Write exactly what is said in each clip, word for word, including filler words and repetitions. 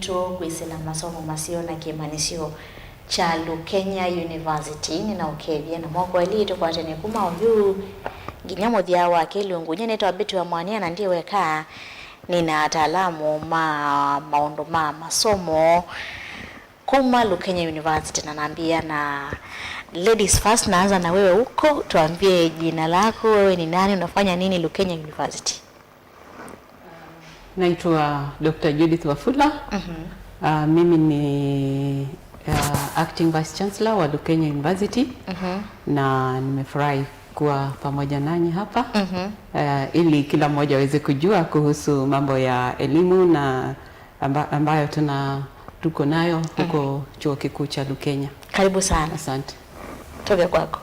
Tũkwĩsĩla masomo maseo na kĩmanyĩsyo kya Lukenya University. Nĩnaũkethya na moko elĩ tũkwatene kuma oyu nginya mũthya wa kĩlungu. Nyie nĩtwa Betty wa Mwania na ndiĩ weka, nĩna ataalamu ma maũndũ ma masomo kuma Lukenya University, na nambĩĩa na ladies first. Naanza na wewe huko, tuambie jina lako, wewe ni nani, unafanya nini Lukenya University? Naitwa Doctor Judith Wafula. Uh, mimi ni uh, acting vice chancellor wa Lukenya University na nimefurahi kuwa pamoja nanyi hapa uh, ili kila mmoja aweze kujua kuhusu mambo ya elimu na amba, ambayo tuna tuko nayo huko chuo kikuu cha Lukenya. Karibu sana. Asante. Tuge kwako.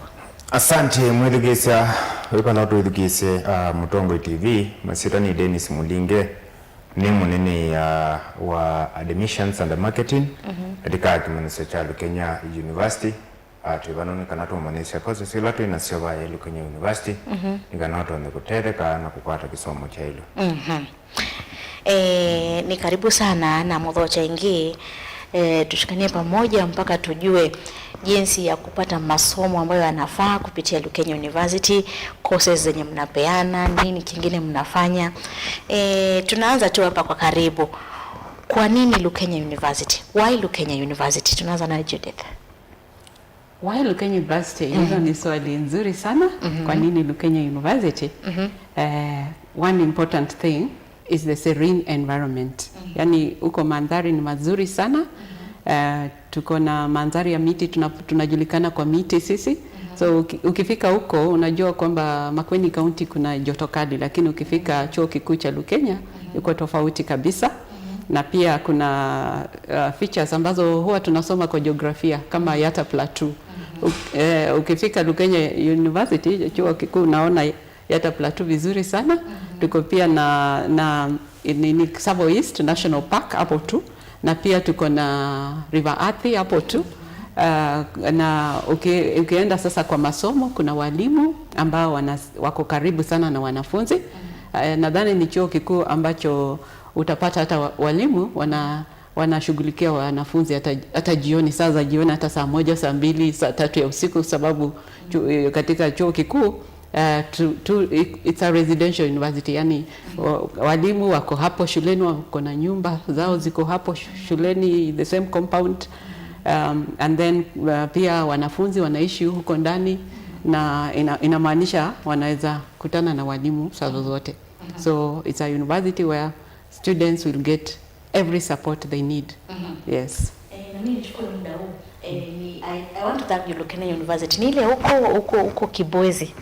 Asante mwĩthukĩĩsya wĩkala ũtwĩthukĩĩsye uh, Mũtongoi T V. Masyĩtwa nĩ Dennis Mulinge, nĩ mũnene uh, wa admissions and marketing katika kĩmanyĩsyo kya Lukenya University. Uh, twĩ vano nĩ kana tũmanyĩsya courses ila twĩ nasyo vaa Lukenya University nĩ kana ũtonye kũtetheka na kũkwata kĩsomo kyaĩlu. E, ni karibu sana na mũthokya ĩngĩ. E, tushikanie pamoja mpaka tujue jinsi ya kupata masomo ambayo yanafaa kupitia Lukenya University, courses zenye mnapeana, nini kingine mnafanya. E, tunaanza tu hapa kwa karibu. Kwa nini Lukenya University? Why Lukenya University? Tunaanza na Judith. Why Lukenya University? Hilo ni swali nzuri sana. Kwa nini Lukenya University? Eh, one important thing is the serene environment. Yaani huko mandhari ni mazuri sana. Eh, tuko na mandhari ya miti, tuna, tunajulikana kwa miti sisi. So uki, ukifika huko unajua kwamba Makueni County kuna joto kali, lakini ukifika chuo kikuu cha Lukenya iko tofauti kabisa. Na pia kuna uh, features ambazo huwa tunasoma kwa jiografia kama Yatta Plateau. Uk, eh, ukifika Lukenya University, chuo kikuu, unaona Yatta Plateau vizuri sana. Tuko pia na, na nini, Tsavo East National Park hapo tu, na pia tuko na River Athi hapo tu. Uh, na uki, ukienda sasa kwa masomo, kuna walimu ambao wana, wako karibu sana na wanafunzi. Uh, nadhani ni chuo kikuu ambacho utapata hata wa, walimu wana wanashughulikia wanafunzi hata, hata jioni, saa za jioni, hata saa moja, saa mbili, saa tatu ya usiku, sababu chu, eh, katika chuo kikuu uh, tu, tu, it, it's a residential university, yani wa, walimu wako hapo shuleni, wako na nyumba zao ziko hapo shu- shuleni, the same compound. Um, and then uh, pia wanafunzi wanaishi huko ndani na ina, inamaanisha wanaweza kutana na walimu saa zozote. So it's a university where students will get every support they need. Yes. Eh, na mimi nichukue muda huu. Eh, ni, I, I want to thank you, Lukenya University. Ni ile huko huko huko Kibwezi.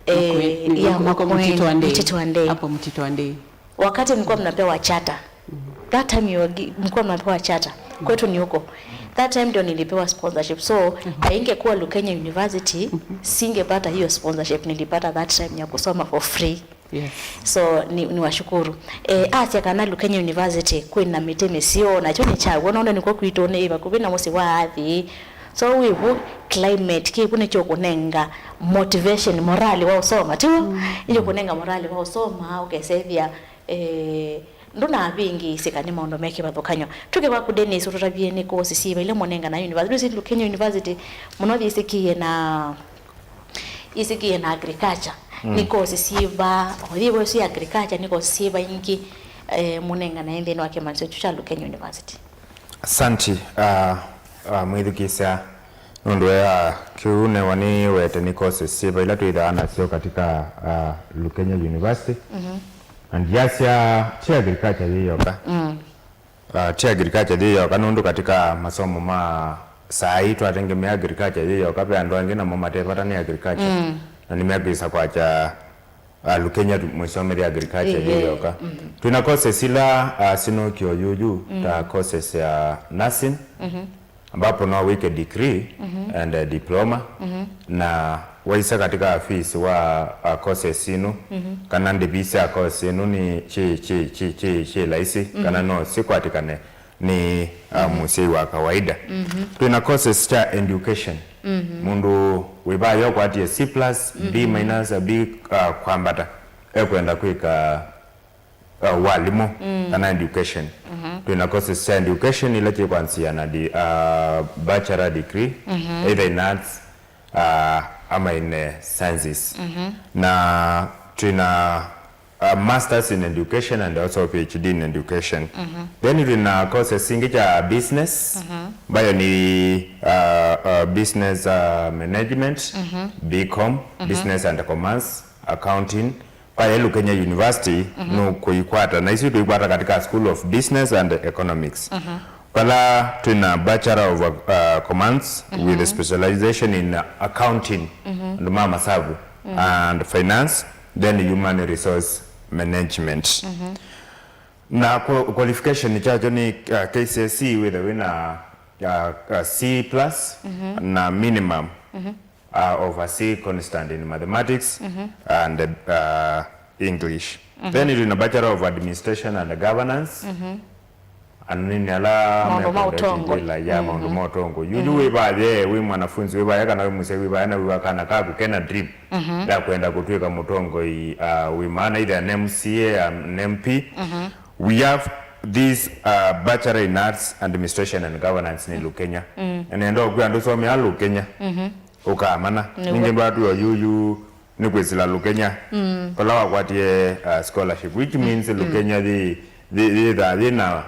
Eh, Makwe- ni ya huko- huko Makwe- Mtito wa Ndei. Mtito wa Ndei. Hapo Mtito wa Ndei. Wakati mlikuwa mnapewa charter. That time you were gi- mlikuwa mnapewa charter. Kwetu ni huko. That time ndio nilipewa sponsorship. So, haingekuwa Lukenya University, singepata hiyo sponsorship nilipata that time ya kusoma for free. Yes. So ni, ni washukuru. Eh, asya kana Lukenya University kwĩna mĩtĩ mĩseo, nakyo nĩ kyaw'o, nũndũ nĩkw'o kwitũ nĩ vakuvĩ na mũsyĩ wa athi. So wĩvu climate kĩvu nĩkyo kũnenga motivation, morali wa ũsoma, tiw'o? Mm. Nĩkyo kũnenga morali wa ũsoma, ũkesethya eh, ndũnavĩngĩĩsĩka nĩ maũndũ me kĩvathũkany'o. Tũke kwaku Dennis, ũtũtavye nĩ kosi syĩva ila mũnengana university. Ndwĩsĩ Lukenya University mũno yĩsĩkĩe na yĩsĩkĩe na agriculture. Nĩ kosi syĩva, o yĩvo sya agriculture, nĩ kosi syĩva ingĩ eh, mũnengana nthĩnĩ wa kĩmanyĩsyo kyu kya Lukenya University? Asanti. Uh, uh, mwĩthukĩĩsya nũndũ wa kĩu newa nĩwete nĩ courses syĩva ila twĩthaa nasyo katika uh, Lukenya University. Na ndiasya ti agriculture yĩ yoka. Uh, ti agriculture yĩ yoka nũndũ katika masomo ma saa hii twatengemea agriculture yĩ yoka, ve andũ angĩ namo mate vata nĩ agriculture na nĩmekwĩsa kwakya uh, Lukenya tu- mwĩsomethya agriculture yĩ yoka. Twĩna courses ila uh, sinũkio yuyu ta courses ya nursing, ambapo no wĩke degree and uh, diploma, na waisa katika fees wa uh, courses inu kana ndĩvi sya course inu nĩ chi chi chi chi chi laisi kana no sikwatĩkane nĩ uh, mũsyai wa kawaida. Twĩna courses sya education, mũndũ wĩvaa yokwatie C plus, B minus, B uh, kwambata, ekwenda kwĩka uh, walimũ kana education. Twĩna courses sya education ila syĩkwanzĩa na di, uh, bachelor degree, either in arts, uh, ama in, uh, sciences. Na twĩna, uh, masters in education and also P H D in education. Then twĩna courses ingĩ sya business, ambayo ni, uh, uh, business, uh, management, B Com, business and commerce, accounting, Vaya Lukenya University nũkũikwata, na isu tũikwata katika School of Business and Economics. Vala twĩna Bachelor of, uh, Commerce with a specialization in accounting, andũ ma masavu, and finance, then human resource management. Na qua-, qualification kyakyo nĩ, uh, K C S E wĩthe wĩna, uh, uh, C plus na minimum uh, of a C constant in mathematics and, uh, English. Then twĩna Bachelor of Administration and Governance. Anini ala maũndũ ma ũtongoi. Ya maũndũ ma ũtongoi. Yu, yu wĩ vaya, wĩ mwanafunzi wĩ vaya, kana wĩ mũsyai wĩ vaya, na wĩ wa kana kaku kena dream ya kwenda kũtwĩka mũtongoi, uh, wĩ maana, either an M C A, an M P. We have this, uh, Bachelor in Arts, Administration and Governance nĩ Lukenya. Na nenda ũkwĩa andũ somea Lukenya. Ũkamana. Nĩw'o. Ningĩ ndwatw'ĩwa yuyu nĩ kwĩsĩla Lukenya. Vala wakwatie, uh, scholarship, which means Lukenya yĩ, yĩ, yĩthaa yĩna,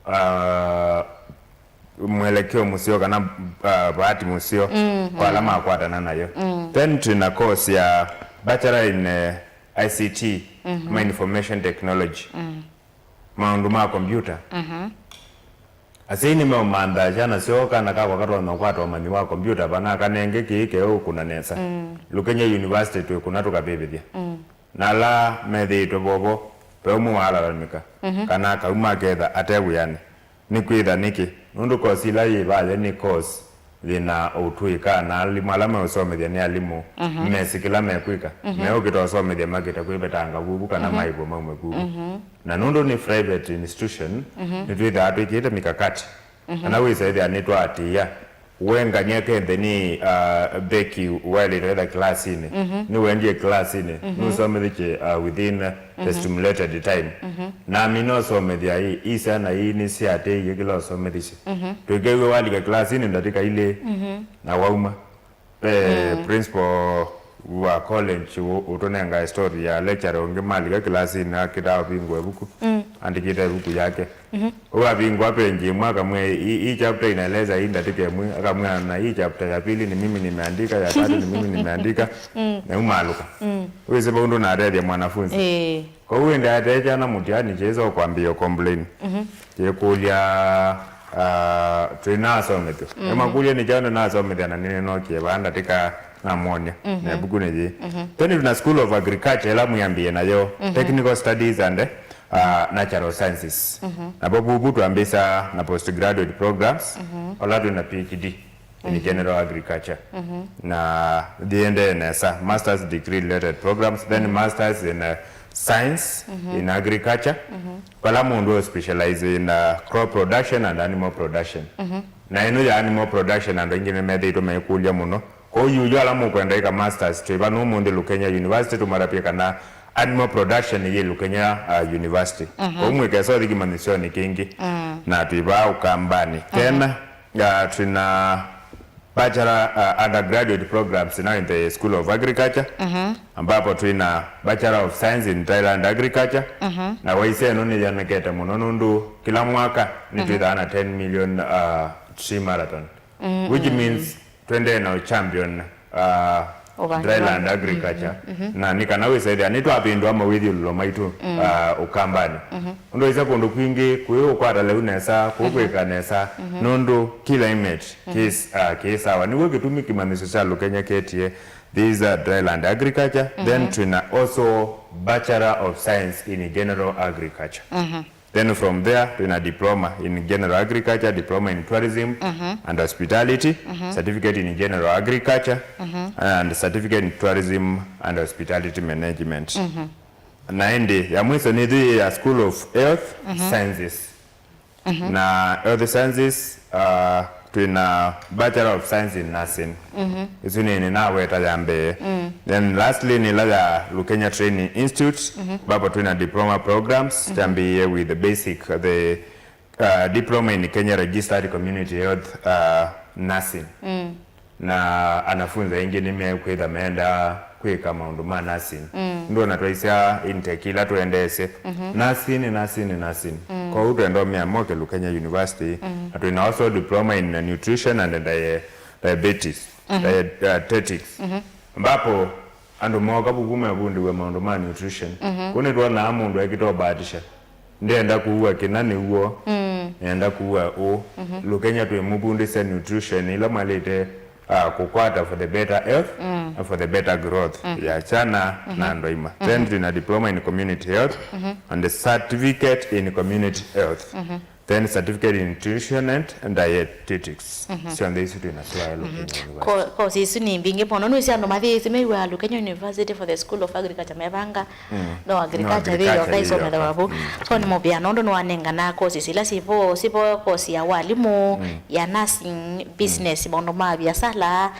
uh, mwelekeo mũseo kana, uh, bahati mũseo kwa ala makwatana nayo. Then twĩna course ya Bachelor in, uh, I C T, ma Information Technology. Maũndũ ma computer. Asyai nĩmeũmanthaa syana syoo, kana kakwa katonya ũkwata ũmanyi wa computer vana, kanenge kĩĩ keũ ũkũna nesa. Lukenya University twĩkũna tũkavĩvĩthya. Na ala methĩĩtwe vovo, ve ũmwe waalalamĩka, kana akauma aketha ate wĩanĩ. Nĩkwĩtha nĩkĩ? Nũndũ course ila yĩ vaya nĩ course yĩna ũtũĩka, na alimũ ala meũsomethya nĩ alimũ mesĩ kĩla mekwĩka, meũkĩta ũsomethya makĩte kwĩvetanga vuvu kana maĩvwa maume vuvu. Na nũndũ nĩ private institution, nĩtwĩthaa twĩkĩte mikakati. Kana wĩsa ĩthĩa nĩtwaatĩĩa, wengany'a kenthe nĩ, uh, beki waĩlĩte etha kilasinĩ, nĩwendie kilasinĩ, nũsomethĩkye, uh, within the stimulated time. Na amina ũsomethya ĩ, ii syana ii nĩsyaatĩĩie kĩla ũsomethisye. Twĩkew'e walika kilasinĩ ndatĩka ilĩ na wauma. Ve principal wa college ũ-, ũtũnengae story ya lecturer ũngĩ malika kilasinĩ akĩtaa ũvingũa ĩvuku, andĩkĩte ĩvuku yake. Ũu avingũa page ĩmwe akamwĩa, "Hii, hii chapter inaeleza hii ndatĩka ĩmwe." Akamwĩa, "Na hii chapter ya pili ni mimi nimeandika, ya tatu ni mimi nimeandika." Na umalũka. Wĩsĩ vau ndũnatethya mwanafunzi. Ĩĩ. Kwoou ĩndĩ atekyana mũtiani kyĩsa ũkwambĩĩa complain. Yĩkũlya, ah, twĩnasomethyo. Emakũlya nĩ kyaũ nĩnasomethya na nĩnĩnokie vaa ndatĩka namwony'a. Na ĩvuku nĩ yĩĩ. Then twĩna School of Agriculture ĩla mwĩambĩĩe nayo. Technical Studies and, ah, Natural Sciences. Navo vuvu twambĩsa na postgraduate programs. Ola twĩna P H D in general agriculture. Na thiendee nesa, masters degree related programs, then masters in, uh, science in agriculture, vala mũndũ ũ specialize in, uh, crop production and animal production. Na ĩno ya animal production andũ aingĩ nĩmethĩĩtwe maikũlya mũno. Kwoou yu ala mũkwenda ĩka masters twĩ vano ũmũnthĩ Lukenya University, tũmatavye kana animal production yĩ Lukenya, uh, University. Kwoou mwĩkesa ũthi kĩmanyĩsyonĩ kĩngĩ na twĩ vaa Ũkambanĩ. Kena, uh, twĩna bachelor, uh, undergraduate programs now in the School of Agriculture, ambapo twĩna Bachelor of Science in Dryland Agriculture, na waisya ĩno nĩyonekete mũno nũndũ kĩla mwaka nĩtwĩthaa na ten million, uh, tree marathon, which means twendee na champion, uh, dryland agriculture. Na nĩ kana wĩsa ĩthĩa nĩtwavĩndũa mawĩthyũlũlo maitũ, uh, Ũkambanĩ. Ũndũ ĩsa kũndũ kwingĩ kũĩ ũkwata lĩu nesa, kũũ kwĩka nesa, nũndũ climate kĩs-, ah, kĩ sawa. Nĩw'o kĩtumi kĩmanyĩsyo kya Lukenya kĩetie, these are dryland agriculture, then twĩna also Bachelor of Science in General Agriculture. Then from there, twĩna diploma in general agriculture, diploma in tourism and hospitality, certificate in general agriculture, and certificate in tourism and hospitality management. Na ĩndĩ ya mwiso nĩ thĩ ya School of Health Sciences. Na health sciences, uh, Twĩna Bachelor of Science in Nursing. Ĩsu nĩ nĩnaweta ya mbee. Then lastly nĩ ĩla ya Lukenya Training Institute. Vapo twĩna diploma programs, kyambĩĩe with the basic, the uh, diploma in Kenya Registered Community Health, uh, Nursing. Na anafunzi aingĩ nĩmekwĩtha meendaa kwĩka maũndũ ma nursing. Nũndũ ona twaisya intake ila twendeesye, nursing, nursing, nursing. Kwoou twenda ũmea moke Lukenya University, na twĩna also diploma in nutrition and dia-, diabetes, dietetics. Ambapo andũ mooka vuku mevundĩw'e maũndũ ma nutrition. Kũu nĩtwonaa mũndũ ekĩte ũbatisha. Ndenda kuua kĩna nĩw'o, nenda kuua ũũ. Lukenya twĩmũvundĩsya nutrition ĩla mwaĩlĩte, uh, kũkwata for the better health and for the better growth ya kyana na andũ aima. Then twĩna diploma in community health and a certificate in community health. Then certificate in nutrition and dietetics. Syonthe isu twĩna syo Lukenya University. Ko-, kosi isu nĩ mbingĩ mũno. Nĩwĩsĩ andũ mathĩĩsĩ mew'aa Lukenya University for the School of Agriculture mevanga. No agriculture yĩyo ũkaisomethaw'a vu. So nĩ mũvea nũndũ nĩwanenganaa courses ila sivo, sivo course ya walimu, ya nursing, business, maũndũ ma biasala,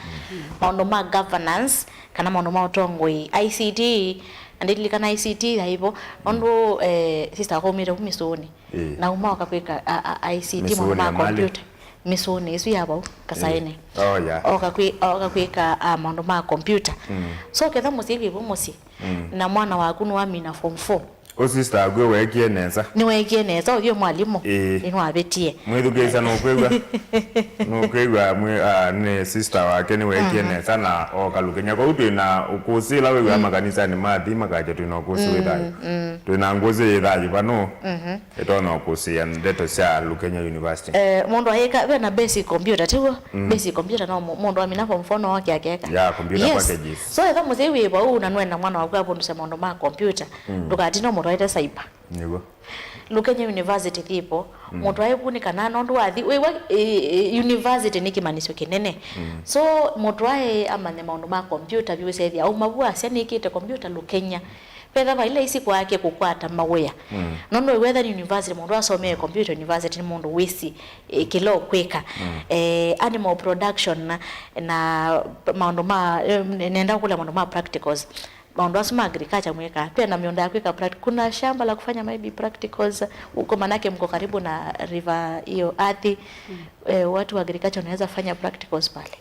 maũndũ ma governance, kana maũndũ ma ũtongoi, I C T. Na ndililikana I C T yaivo nũndũ, eh, sister wakwa aumĩte ku mĩsũnĩ. Na uma oka kwĩka a, a, I C T, maũndũ ma computer. Mĩsũnĩ ĩsu ya vau Kasaene. Oh, yeah. Oka kwĩ-, oka kwĩka, ah, maũndũ ma computer. So ketha mũsyai wĩ vo mũsyĩ, na mwana waku nĩwamina form four. Ũ sister waku weekie nesa. Nĩweekie nesa, ũthyũ mwalimũ. Ĩĩ. Nĩwavĩtie. Mwĩthukĩĩsya nũkwĩw'a. Nũkwĩw'a mwĩ-, ah, nĩ sister wake nĩweekie nesa na oka Lukenya. Kwoou twĩ na ũkũsĩ ĩla wĩw'aa makanisanĩ mathi makakya twĩ na ũkũsĩ wĩ thayũ. Twĩ na ngũsĩ yĩ thayũ vano. Ĩtonya ũkũsĩĩa ndeto sya Lukenya University. Eh, mũndũ ayĩka, ve na basic computer, tiw'o? Basic computer no mũ-, mũndũ amina form four no oke akeka. Yeah, computer packages. So, etha mũsyai wĩ vau na nũenda mwana waku avundũsya maũndũ ma computer, ndũkatinde ũmũtwaĩte cyber. Nĩw'o. Lukenya University thipo, mũtwae vu nĩ kana nũndũ wathi, wĩw'a, eh, eh, university nĩ kĩmanyĩsyo kĩnene. So, mũtwae amanye maũndũ ma computer vyũ, sethĩa auma vu asya nĩkĩte computer Lukenya. Vethĩwa ila isi kwake kũkwata mawĩa. No nĩwĩw'a etha nĩ university, mũndũ asomee computer university nĩ mũndũ wĩsĩ, eh, kĩla ũkwĩka. Eh, animal production na, na maũndũ ma, eh, nenda kũlya maũndũ ma practicals. Maũndũ asu ma agriculture mwĩkaa. Twĩ na mĩũnda ya kwĩka pract-, kuna shamba la kufanya maybe practicals huko, manake mko karibu na river hiyo, Athi. Eh, watu wa agriculture wanaweza fanya practicals pale.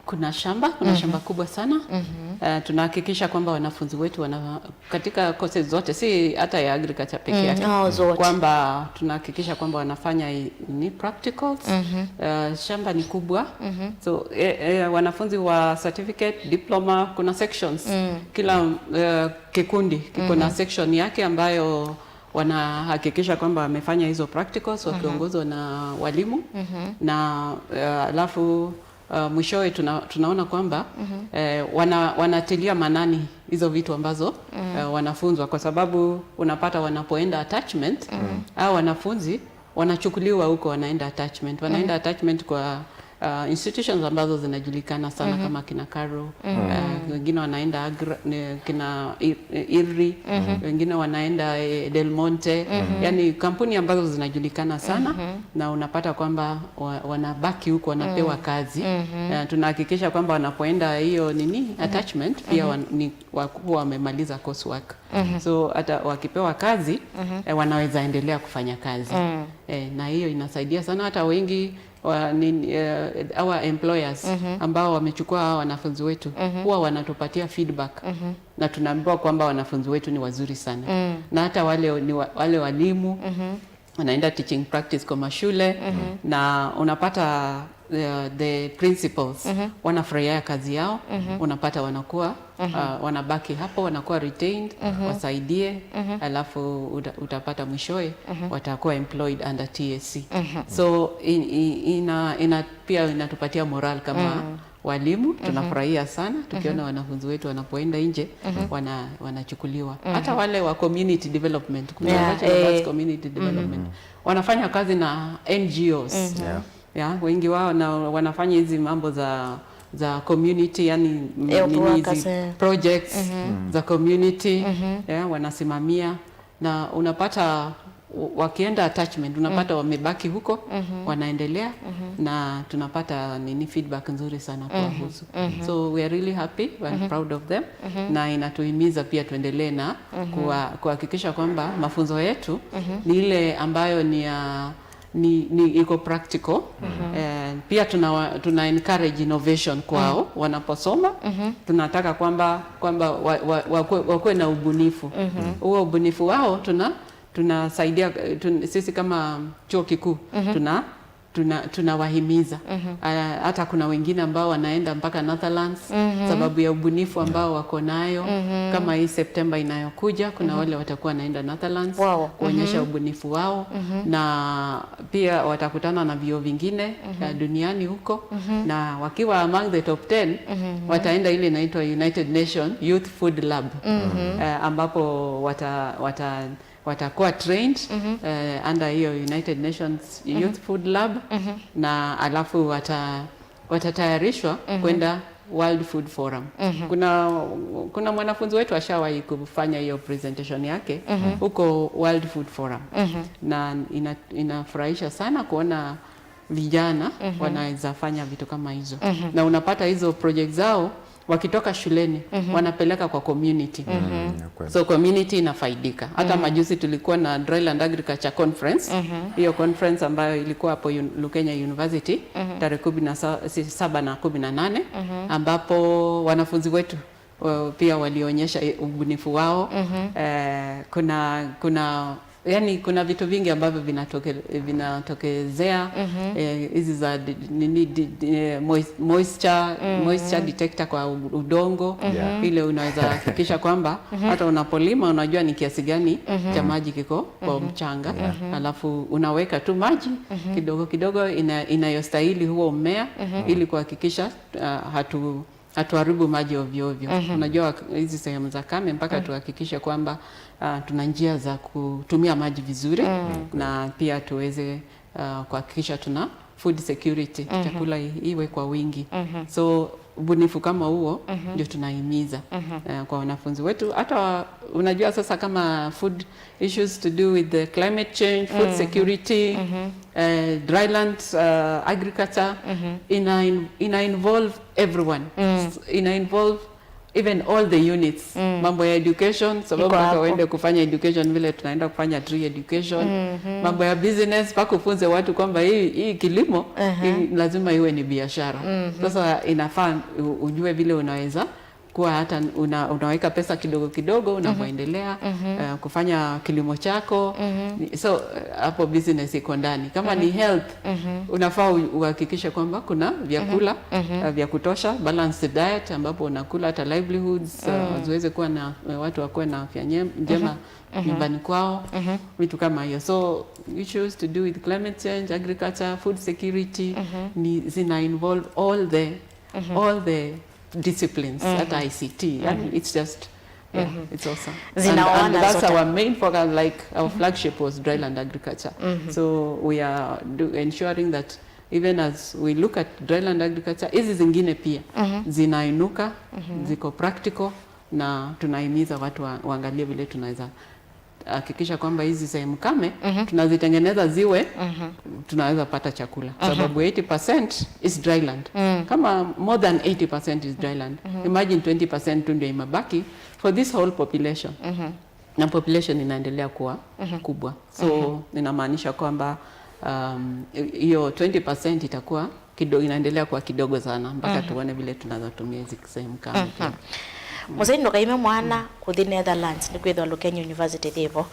Kuna shamba, kuna shamba kubwa sana. Eh, tunahakikisha kwamba wanafunzi wetu wana-, katika courses zote, si hata ya agriculture peke yake, oh, zote, kwamba tunahakikisha kwamba wanafanya i-, ni practicals. Eh, shamba ni kubwa. So, eh, eh, wanafunzi wa certificate, diploma, kuna sections. Kila, eh, kikundi kiko na section yake ambayo wanahakikisha kwamba wamefanya hizo practicals wakiongozwa na walimu. Na, eh, alafu, eh, mwishowe tuna-, tunaona kwamba, eh, wana-, wanatilia maanani hizo vitu ambazo, eh, wanafunzwa, kwa sababu unapata wanapoenda attachment, hao wanafunzi wanachukuliwa huko, wanaenda attachment. Wanaenda attachment kwa, uh, institutions ambazo zinajulikana sana kama kina Karo, uh, wengine wanaenda Agra, ne-, kina I-, IRRI, wengine wanaenda, eh, Del Monte. Yani kampuni ambazo zinajulikana sana, na unapata kwamba wa-, wanabaki huko, wanapewa kazi. Eh, tunahakikisha kwamba wanapoenda hiyo nini, attachment, pia wan-, ni wakuwa wamemaliza coursework. So hata wakipewa kazi, eh, wanaweza endelea kufanya kazi. Eh, na hiyo inasaidia sana. Hata wengi wa, ni, eh, our employers ambao wamechukua hawa wanafunzi wetu, huwa wanatupatia feedback. Na tunaambiwa kwamba wanafunzi wetu ni wazuri sana. Na hata wale ni wa-, wale walimu, wanaenda teaching practice kwa mashule, na unapata, uh, the principals wanafurahia kazi yao. Unapata wanakuwa, uh, wanabaki hapo, wanakuwa retained, wasaidie, alafu uta-, utapata mwishowe watakuwa employed under T S C. So in-, in-, ina-, ina-, pia inatupatia moral kama walimu. Tunafurahia sana tukiona wanafunzi wetu wanapoenda nje, wana-, wanachukuliwa. Hata wale wa community development, kuna Bachelor of Arts, eh, community development, wanafanya kazi na N G Os. Yeah. Yeah, wengi wao na wanafanya hizi mambo za, za community, yani, m-, health nini workers, hizi, eh, projects za community, yeah, wanasimamia. Na unapata wakienda attachment, unapata wamebaki huko, wanaendelea, na tunapata nini, feedback nzuri sana kuwahusu. So we are really happy and proud of them, na inatuhimiza pia tuendelee na kuwa-, kuhakikisha kwamba mafunzo yetu ni ile ambayo ni ya, ni, ni iko practical. Eh, pia tuna, tuna encourage innovation kwao wanaposoma. Tunataka kwamba, kwamba wa, wa, wakuwe, wakuwe na ubunifu. Huo ubunifu wao tuna, tunasaidia, eh, tun-, sisi kama chuo kikuu tuna, tuna, tunawahimiza. Ah, hata kuna wengine ambao wanaenda mpaka Netherlands sababu ya ubunifu ambao wako nayo. Kama hii September inayokuja, kuna wale watakuwa wanaenda Netherlands Wow. kuonyesha ubunifu wao, na pia watakutana na vyuo vingine, eh, duniani huko, na wakiwa among the top ten, wataenda ile inaitwa United Nation Youth Food Lab, eh, ambapo wata, wata, watakuwa trained, eh, under hiyo United Nations Youth Food Lab, na alafu wata, watatayarishwa kwenda World Food Forum. Kuna, kuna mwanafunzi wetu ashawahi kufanya hiyo presentation yake huko World Food Forum, na ina, inafurahisha sana kuona vijana wanaweza fanya vitu kama hizo, na unapata hizo project zao wakitoka shuleni wanapeleka kwa community. Mm, ya kweli. So community inafaidika. Hata majuzi tulikuwa na Dryland Agriculture Conference. Hiyo conference ambayo ilikuwa hapo un-, Lukenya University tarehe kumi na saba na kumi na nane, ambapo wanafunzi wetu, uh, pia walionyesha, eh, ubunifu wao. Eh, kuna, kuna, yani, kuna vitu vingi ambavyo vinatoke-, vinatokezea, eh, hizi za di-, nini, di-, di-, eh, mois-, moisture, moisture detector kwa u-, udongo. Yeah. Ile unaweza hakikisha kwamba hata unapolima unajua ni kiasi gani cha maji kiko kwa mchanga. Yeah. Alafu unaweka tu maji kidogo kidogo ina-, inayostahili huo mmea ili kuhakikisha, uh, hatu hatuharibu maji ovyo ovyo. Unajua, wak-, hizi sehemu za kame mpaka tuhakikishe kwamba, ah, tuna njia za kutumia maji vizuri, na pia tuweze, ah, kuhakikisha tuna food security, chakula i-, iwe kwa wingi. So ubunifu kama huo ndio tunahimiza, eh, kwa wanafunzi wetu. Hata wa-, unajua sasa kama food issues to do with the climate change, food security, eh, dryland, eh, agriculture, ina in-, ina involve everyone. Ina involve even all the units. Mambo ya education, sababu mpaka uende kufanya education vile tunaenda kufanya tree education. Mambo ya business, mpaka ufunze watu kwamba hii, hii kilimo, hii lazima iwe ni biashara. Sasa inafaa u-, ujue vile unaweza kuwa hata una-, unaweka pesa kidogo kidogo unapoendelea, eh, kufanya kilimo chako. So, eh, hapo business iko ndani. Kama ni health, unafaa u-, uhakikishe kwamba kuna vyakula, eh, vya kutosha, balanced diet, ambapo unakula hata livelihoods, eh, ziweze kuwa na, eh, watu wakuwe na afya nye-, njema nyumbani kwao, vitu kama hiyo. So issues to do with climate change, agriculture, food security, ni zina involve all the, all the disciplines, hata I C T. Yani, it's just, yeah, it's awesome. And, and that's our main focus, like, our flagship was dryland agriculture. So we are do, ensuring that even as we look at dryland agriculture, hizi zingine pia zinainuka, ziko practical, na tunahimiza watu wa-, waangalie vile tunaweza hakikisha kwamba hizi sehemu kame tunazitengeneza ziwe, tunaweza pata chakula. Sababu eighty percent is dryland. Kama more than eighty percent is dryland, imagine twenty percent tu ndio imebaki for this whole population. Na population inaendelea kuwa kubwa. So, inamaanisha kwamba, um, hiyo twenty percent itakuwa kido-, inaendelea kuwa kidogo sana mpaka tuone vile tunaweza tumia hizi sehemu kame pia. Mũsyai ndũkaime mwana kũthi Netherlands, nĩkwĩthĩwa Lukenya University yĩvo.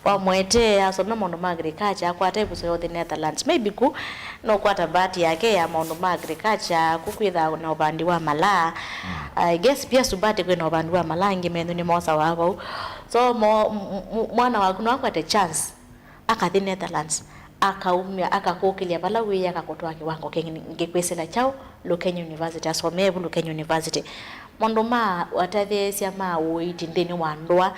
Wamũetee asome maũndũ ma agriculture, akwata ĩvuso ya ũthi Netherlands. Maybe ku nũkwata bahati yake ya maũndũ ma agriculture, ku kwĩthaa na ũvandi wa malaa. I guess pia Subati kwĩna ũvandi wa malaa, angĩ menyu nĩmosawa vau. So, mo-, m-, m-, mwana waku no akwate chance, akathi Netherlands, akaumya, akakũkĩlya vala wĩĩ, akakũtwaa kĩwango kĩngĩ. Ngĩkwĩsĩla kyaũ? Lukenya University, asomee vu Lukenya University. Maũndũ ma atetheesya ma ũiiti nthĩnĩ wa ndũa,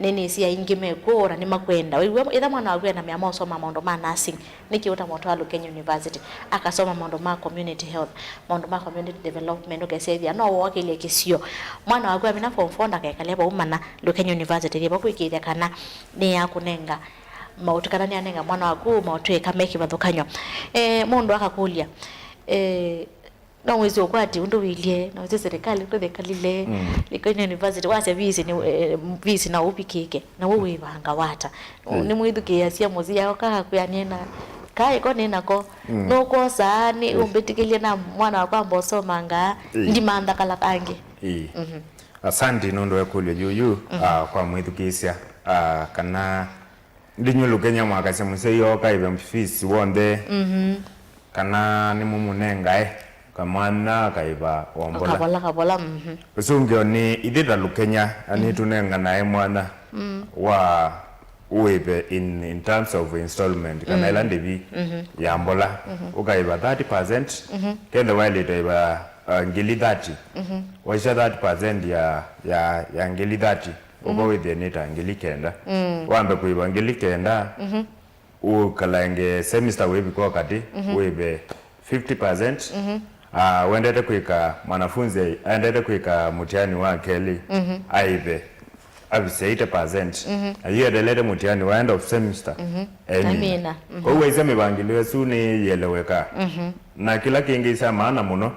nĩnĩsĩ aingĩ mekw'o na nĩmakwenda. Wĩw'a, ĩtha mwana waku ena mĩao ma ũsoma maũndũ ma nursing, nĩkĩ ũtamũtwaa Lukenya University, akasoma maũndũ ma community health, maũndũ ma community development, ũkesethĩa no wookĩlye kĩsio. Mwana waku amina form four ndakekale vau, mana Lukenya University yĩvo kwĩkĩĩthya kana nĩyakũnenga maũtũ, kana nĩanenga mwana waku maũtũ eka me kĩvathũkany'o. Eh, mũndũ akakũlya, eh, no wĩsĩ ũkwati ũndũ wĩlye, no wĩsĩ serikali ũndũ thĩkalile, Likoni University, wasya visi nĩ, eh, visi na ũvikĩke, na wĩ wĩvanga wata. Nĩmwĩthukĩĩasya mũsyao kakakwĩa nĩna, kaĩ ko nĩnako, nũkwosaa, nĩ ũmbĩtĩkĩlye na mwana wakwa amba ũsomangaa, ndimantha kala kangĩ. Ĩĩ. Asanti nũndũ wa ĩkũlyo yĩu, ah, kwa mwĩthukĩĩsya, ah, kana ndinyulũkenya mwakasya mũsyai ooka aive fees w'onthe, kana nĩmũmũnengae kamwana akaiva o mbola. Kavola kavola. Ũsũngĩo nĩ ithyĩ ta Lukenya, na nĩtũnenganae mwanya wa ũĩve in, in terms of installment, kana ĩla ndĩvi ya mbola. Ũkaĩva thirty percent, kethĩwa waĩlĩte ĩva, uh, ngili thirty, waisya thirty percent ya, ya, ya ngili thirty, ũka wĩthĩe nĩ ta ngili kenda. Wambe kũĩva ngili kenda, ũkalange semester wĩvika o katĩ, wĩve fifty percent. Ah, wendete kwĩka, mwanafunzi aendete kwĩka mũtiani wa kelĩ, aĩve avisye eighty percent. Na yu endelete mũtiani wa end of semester, emina. Amina. Kwoou waisya mĩvangĩlo ĩsu nĩyĩeleweka. Na kĩla kĩngĩ kya maana mũno,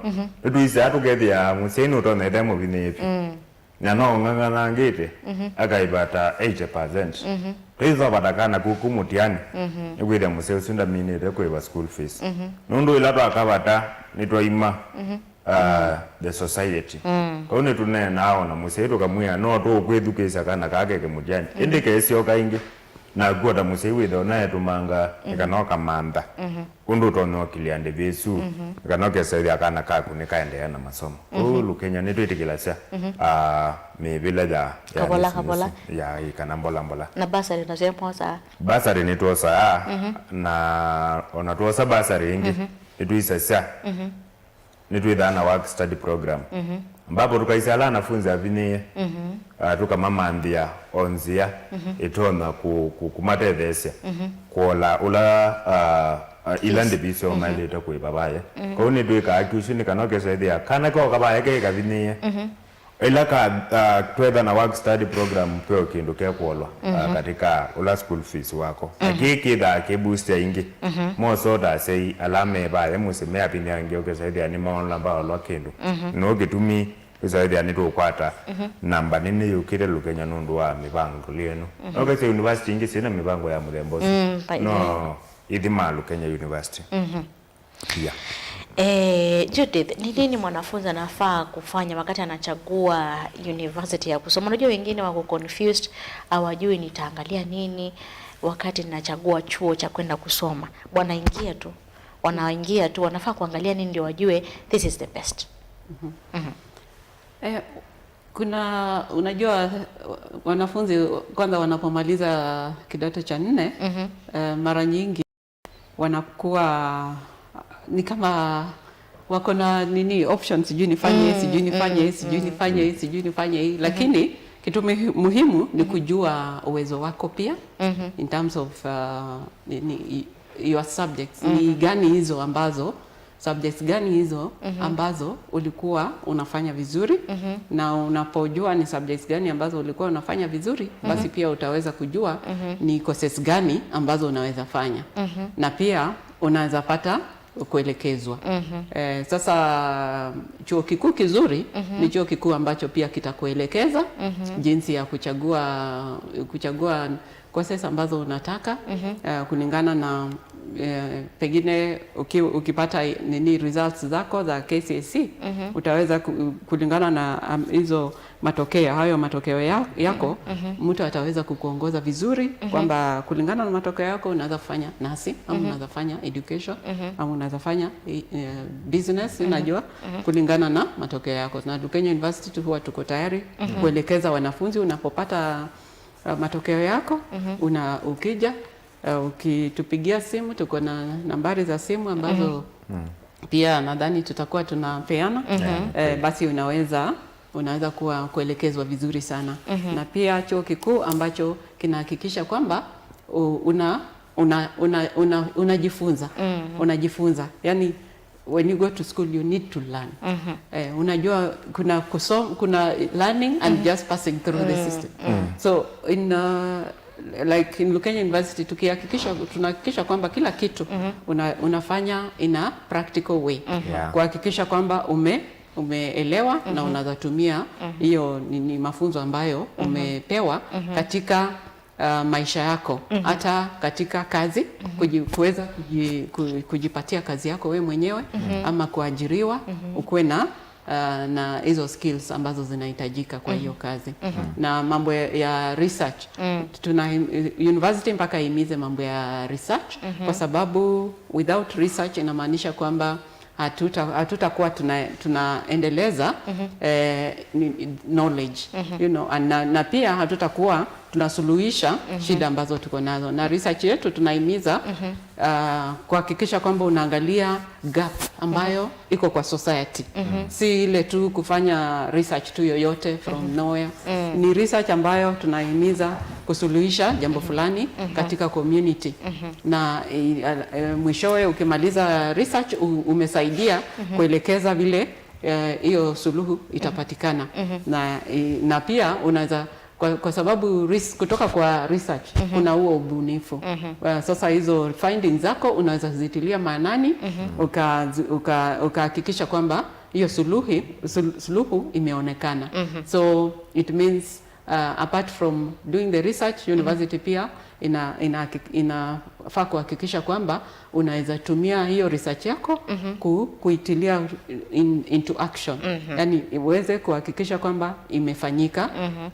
nĩtwĩsyaa tũkethĩa mũsyai nũtonya ĩthe mũvinyĩĩe vyũ. Na no ũng'ang'anangĩte, akaĩva ta eighty percent. Twĩthwa vata kana kuku mũtiani, nĩkwĩthĩa mũsyai ũsu ndaminĩte kũĩva school fees. Nũndũ ĩla twakavata, nĩtwaima, uh, the society. Kau nĩtũneenaa o na mũsyai tũkamwĩa, no tũũkwĩthukĩĩsya kana kaa keke mũtiani. Ĩndĩ keesyoka ĩngĩ, naku o ta mũsyai wĩthĩa ũnaetũmanga, nĩ kana ũkamantha. Ũndũ ũtonya ũkilĩa ndĩvi ĩsu, kana ũkesa ĩthĩa kana kaku nĩkaendeea na masomo. Kwoou Lukenya nĩtwĩtĩkĩlasya, ah, mĩvĩla ya, ya kavola, business, kavola, ya, ĩ, kana mbola mbola. Na bursary nasyo mwosaa? Bursary nĩtwosaa, na ona twosa bursary ĩngĩ, nĩtwĩsasya, nĩtwĩthaa na work study program. Ambapo tũkaisya ala anafunzi avinyĩĩe, ah, tũkamamanthĩa o nzĩa ĩtonya kũ-, kũ-, kũmatetheesya kũola ũla, ah, ah, ila ndĩvi syoo maĩlĩte kũĩva vaya. Kwoou nĩtwĩkaa accusation nĩ kana ũkesa ĩthĩa kana koka vaya ke kavinyĩĩe. Ĩla ka, ah, twetha na work study program kweo kĩndũ kekũolwa, ah, katika ũla school fees wako. Na kĩĩ kĩthaa kĩ booster ingĩ. Moso ta asyai ala me vaya mũsyĩ me avinyĩange ũkesa ĩthĩa nĩmaona vaolwa kĩndũ. No kĩtumi Wĩsa wĩthĩa nĩtũkwata namba nene yũkĩte Lukenya nũndũ wa mĩvangũlyo ĩno. No ũkasya university ingĩ syĩna mĩvango ya mũthemba ũsu. Mm, by the way. No ithyĩ ma Lukenya University. Yeah. Eh, Judith, ni nini mwanafunzi anafaa kufanya wakati anachagua university ya kusoma? Unajua wengine wako confused, hawajui nitaangalia nini wakati ninachagua chuo cha kwenda kusoma. Wanaingia tu, wanaingia tu, wanafaa kuangalia nini ndio wajue this is the best. Eh, kuna, unajua, wanafunzi kwanza wanapomaliza kidato cha nne, eh, mara nyingi wanakuwa ni kama wako na nini, options, sijui nifanye hii, sijui nifanye hii, sijui nifanye hii, sijui nifanye hii. Lakini kitu muhi-, muhimu ni kujua uwezo wako pia, in terms of, uh, ni, ni, your subjects. Ni gani hizo ambazo, subjects gani hizo ambazo ulikuwa unafanya vizuri, na unapojua ni subjects gani ambazo ulikuwa unafanya vizuri, basi pia utaweza kujua ni courses gani ambazo unaweza fanya. Na pia unaweza pata kuelekezwa. Eh, sasa chuo kikuu kizuri ni chuo kikuu ambacho pia kitakuelekeza jinsi ya kuchagua, kuchagua courses ambazo unataka, eh, kulingana na, eh, pengine uki-, ukipata nini results zako za K C S E, utaweza ku-, kulingana na, um, hizo matokeo, hayo matokeo ya-, yako, mtu ataweza kukuongoza vizuri kwamba kulingana na matokeo yako unaweza kufanya nursing, ama unaweza fanya education, ama unaweza fanya, eh, business, unajua, kulingana na matokeo yako. Na Lukenya University tu huwa tuko tayari kuelekeza wanafunzi unapopata, uh, matokeo yako, una-, ukija, uh, ukitupigia simu, tuko na nambari za simu ambazo pia nadhani tutakuwa tunapeana. Eh, basi unaweza, unaweza kuwa kuelekezwa vizuri sana. Na pia chuo kikuu ambacho kinahakikisha kwamba u-, una, una, una, una, unajifunza. Unajifunza. Yani, when you go to school, you need to learn. Eh, unajua kuna kusom-, kuna learning and just passing through the system. So in, uh, like in Lukenya University, tukihakikisha, tunahakikisha kwamba kila kitu una, unafanya in a practical way. Yeah. Kuhakikisha kwamba ume, umeelewa na unaweza tumia hiyo ni, ni mafunzo ambayo umepewa katika uh, maisha yako, hata katika kazi, kuji, kuweza kuji, ku, kujipatia kazi yako we mwenyewe, ama kuajiriwa, ukuwe na uh, na hizo skills ambazo zinahitajika kwa hiyo kazi. Na mambo ya, ya research, tuna university mpaka ihimize mambo ya research, kwa sababu without research inamaanisha kwamba hatuta, hatutakuwa tuna, tunaendeleza eh, ni, knowledge, you know, and na, na pia hatutakuwa tunasuluhisha shida ambazo tuko nazo. Na research yetu tunahimiza uh, kuhakikisha kwamba unaangalia gap ambayo iko kwa society. Si ile tu kufanya research tu yoyote from nowhere. Ni research ambayo tunahimiza kusuluhisha jambo fulani katika community. Na eh, eh, mwishowe ukimaliza research u, umesaidia kuelekeza vile eh, hiyo suluhu itapatikana. Na, eh, na pia unaweza kwa, kwa sababu res, kutoka kwa research kuna huo ubunifu. Well, sasa hizo findings zako unaweza zitilia maanani, uka, uka, ukahakikisha kwamba hiyo suluhi, sul, suluhu imeonekana. So it means uh, apart from doing the research, university pia ina, ina, inafaa kuhakikisha kwamba unaweza tumia hiyo research yako ku, kuitilia in, into action. Yani iweze kuhakikisha kwamba imefanyika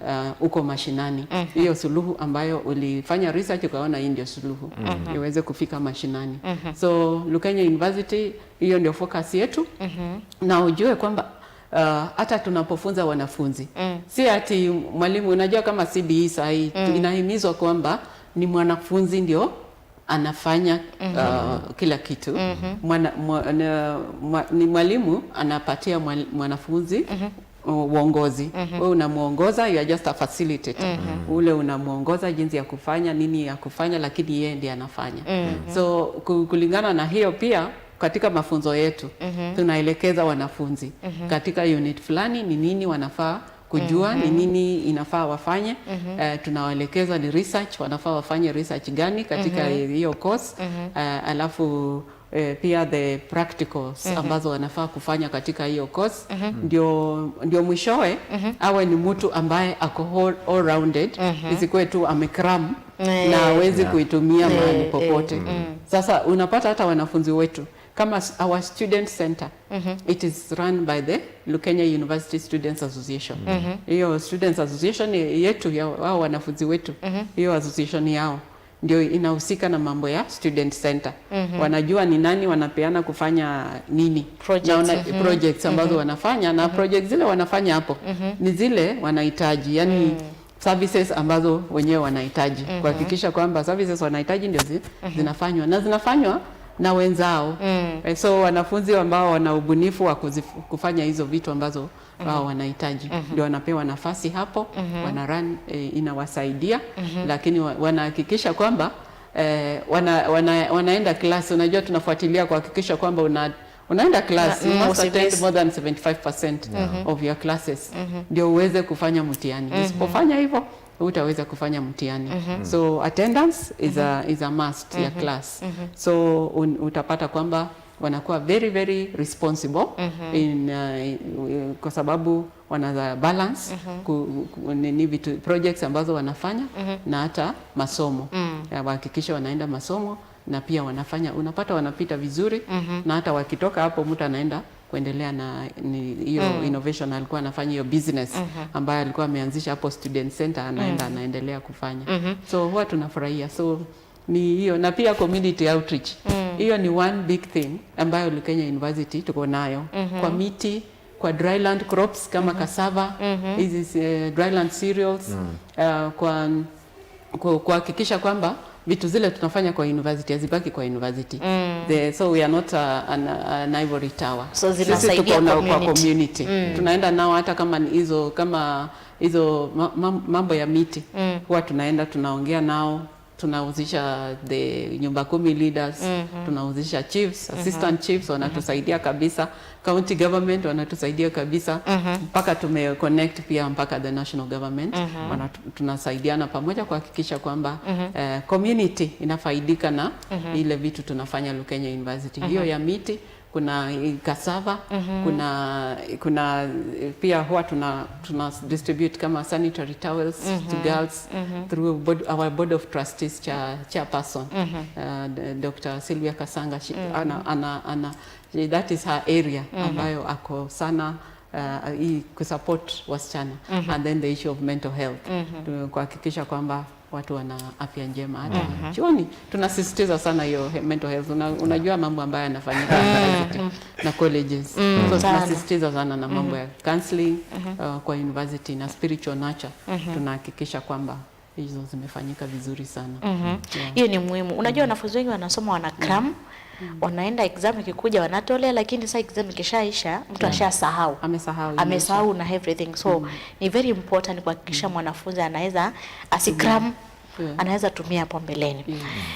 uh, uko mashinani. Hiyo suluhu ambayo ulifanya research ukaona hii ndio suluhu iweze kufika mashinani. So Lukenya University, hiyo ndio focus yetu. Na ujue kwamba uh, hata tunapofunza wanafunzi, si ati mwalimu, unajua kama C B E saa hii inahimizwa kwamba ni mwanafunzi ndio anafanya uh, kila kitu. Mwana, mwa, na, mwa, ni mwalimu anapatia mwal, mwanafunzi uh, uongozi. Wewe unamwongoza, you are just a facilitator. Ule unamwongoza jinsi ya kufanya, nini ya kufanya, lakini yeye ndiye anafanya. So ku, kulingana na hiyo pia katika mafunzo yetu tunaelekeza wanafunzi katika unit fulani ni nini wanafaa kujua, ni nini inafaa wafanye. Eh, tunawaelekeza ni research, wanafaa wafanye research gani katika hiyo course. Eh, alafu eh, pia the practicals ambazo wanafaa kufanya katika hiyo course. Ndio, ndio mwishowe awe ni mtu ambaye ako all, all rounded, isikuwe tu amecram na hawezi kuitumia mahali popote. Sasa unapata hata wanafunzi wetu kama s, our student center, it is run by the Lukenya University Students Association. Hiyo Students Association yetu ya wao wanafunzi wetu, hiyo association yao ndio inahusika na mambo ya student center. Wanajua ni nani wanapeana kufanya nini. Projects, na wana, projects ambazo wanafanya, na projects zile wanafanya hapo ni zile wanahitaji, yani services ambazo wenyewe wanahitaji, kuhakikisha kwamba services wanahitaji ndio zi, zinafanywa, na zinafanywa na wenzao. Eh, so wanafunzi ambao wana ubunifu wa kuzif, kufanya hizo vitu ambazo wao wanahitaji ndio wanapewa nafasi hapo, wana run, eh, inawasaidia, lakini wa, wanahakikisha kwamba eh, wana, wana, wanaenda class. Unajua tunafuatilia kuhakikisha kwamba una, unaenda class, you must attend more than seventy-five percent of your classes ndio uweze kufanya mtihani. Usipofanya hivyo, hutaweza kufanya mtihani. So attendance is a, is a must ya class. So un, utapata kwamba wanakuwa very, very responsible in, uh, in, kwa sababu wanaza balance ku, ku, ni, ni vitu, projects ambazo wanafanya na hata masomo. Ya, wahakikishe wanaenda masomo na pia wanafanya, unapata wanapita vizuri, na hata wakitoka hapo mtu anaenda kuendelea na ni, hiyo innovation alikuwa anafanya, hiyo business ambayo alikuwa ameanzisha hapo student center, anaenda anaendelea kufanya. So huwa tunafurahia. So ni hiyo, na pia community outreach. Hiyo ni one big thing ambayo Lukenya University tuko nayo kwa miti, kwa dryland crops kama cassava, hizi, eh, dryland cereals, uh, kwa ku, kuhakikisha kwamba vitu zile tunafanya kwa university hazibaki kwa university. The, so we are not a, an, an ivory tower. So sisi tuko na kwa community. Tunaenda nao hata kama ni hizo, kama hizo ma, ma, mambo ya miti, huwa tunaenda tunaongea nao, tunahusisha the nyumba kumi leaders, tunahusisha chiefs, assistant chiefs wanatusaidia kabisa, county government wanatusaidia kabisa, mpaka tume connect pia mpaka the national government. Wana-, tunasaidiana pamoja kuhakikisha kwamba eh, community inafaidika na ile vitu tunafanya Lukenya University. Hiyo ya miti, kuna eh, cassava, kuna, kuna eh, pia huwa tuna, tuna distribute kama sanitary towels to girls through board, our board of trustees cha, chairperson, uh, d- Doctor Sylvia Kasanga, she, ana, ana, ana, she, that is her area ambayo ako sana uh, hii kusupport wasichana, and then the issue of mental health, tu- kuhakikisha kwamba watu wana afya njema. Hata chuoni tunasisitiza sana hiyo he- mental health. Una, unajua mambo ambayo yanafanyika university na colleges, so sana. Tunasisitiza sana na mambo ya counseling uh, kwa university na spiritual nurture. Tunahakikisha kwamba hizo zimefanyika vizuri sana. Yeah. Hiyo ni muhimu. Unajua, wanafunzi wengi wanasoma, wana cram, wanaenda exam ikikuja wanatolea, lakini saa exam ikishaisha mtu ashasahau, amesahau, amesahau na everything. So ni very important kuhakikisha mwanafunzi anaweza asikram, anaweza tumia hapo mbeleni.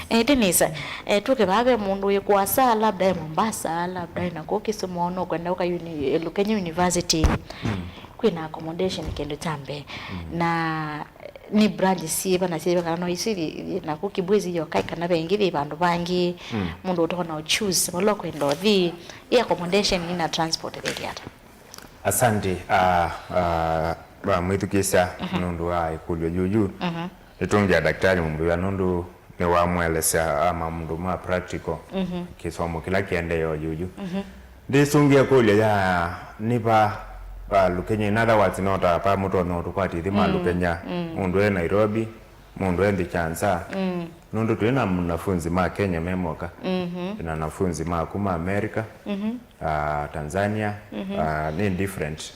Eh, Dennis, eh, tuke vave mundu wĩ kuasa, labda e Mombasa, labda e naku Kisumu, no kwenda uka uni, Lukenya University, kwina accommodation kindu kya mbee, na ni branch syĩva na syĩva, kana no isu ithi naku Kibwezi yokai, kana vengi thi vandu vangi mundu utonya u choose vala ukwenda uthi, i accommodation ina transport ĩthi ata? Asante. Uh, uh, mwĩthukĩĩsya nũndũ wa ĩkũlyo yuyu. Nĩtũngĩa daktari mũmbĩwa nũndũ nĩwamũelesya ama mũndũ ma practical kĩsomo kĩla kĩendee o yuyu. Ndĩsũngĩa kũlya ya nĩ va, va Lukenya, in other words, no ta pa mũtonya ũtũkwatĩthĩ ma Lukenya, mũndũ e Nairobi, mũndũ e nthĩ kya nza. Nũndũ twĩ na wanafunzi ma Kenya me moka, twĩ na wanafunzi ma kuma America, ah, Tanzania, ah, nĩ different.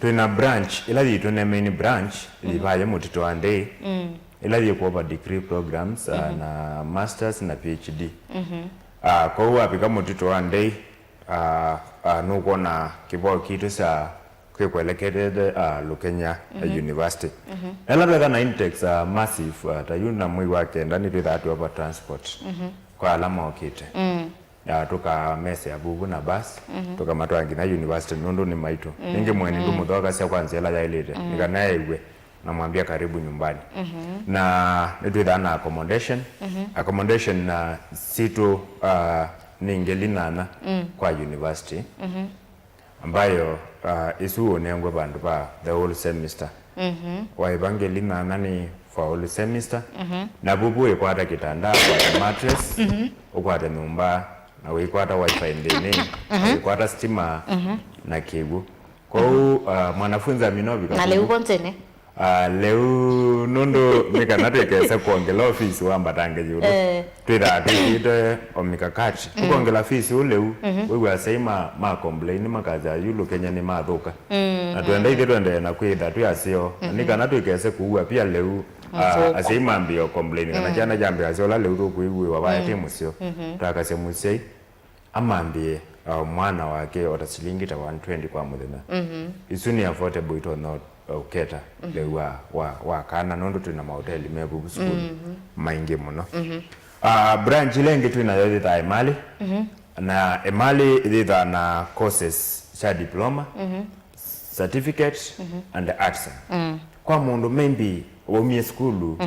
Twĩ na branch ĩla yitũ nĩ main branch, yĩvaye mũtitũ wa ndĩi, ĩla yĩkwova degree programs, ah, na masters na P H D. Ah, kwoou wavika mũtitũ wa ndĩi, ah, ah, nũkwona kĩvoo kitũ kya kwĩkweleketete, ah, Lukenya, eh, University. Ela twetha na intakes, ah, massive, ah, ta yu na mwei wa kenda nĩtwĩthaa twĩova transport kwa ala mokĩte. Ah, tũkamesea vuvu na bus, tũkamatwaa nginya university nũndũ nĩ maitũ. Ningĩ mweni ndũmũthokasya kwa nzĩa ĩla yaĩlĩte, nĩ kana ew'e na mwambia karibu nyumbani. Na nĩtwĩthaa na accommodation. Accommodation, ah, sitũ, ah, nĩ ngeli nana kwa university, ambayo, ah, isu ũnengwe vandũ va the whole semester. Waĩva ngeli nana nĩ for whole semester. Na vuvu wĩkwata kĩtanda, ũkwata mattress, ũkwata nyũmba, na wĩkwata wifi nthĩnĩ, na wĩkwata stima na kĩw'ũ. Kwoou, ah, mwanafunzi aminovika na lĩu vonzene. Ah, lĩu nũndũ nĩ kana twĩkese kwongela fees wambatange ĩũlũ. Eh. Twĩthaa twĩkĩte o mikakati. Ũkongela fees ũ lĩu, wĩw'a asyai ma, ma complain makasya yu Lukenya nĩ mathũka. Na twenda ithyĩ twendee na kwĩtha twĩ aseo. Nĩ kana twĩkese kũua pia lĩu, ah, asyai mambĩe o complain kana kyana kyambĩe asya ũla lĩu tũkwĩw'ĩwa vaete mũseo. Twakasya mũsyai amambĩe, uh, mwana wake ota silingi ta one twenty kwa mũthenya. Isu nĩ affordable, itonya ũketa lĩu wa, wa, wa kana nũndũ twĩ na mahoteli me vuvu sukulu maingĩ mũno. Uh, branch ĩla ĩngĩ twĩ nayo yĩthaa Emali, na Emali yĩthaa na courses sya diploma, certificate and artisan. Kwa mũndũ maybe waumie sukulu,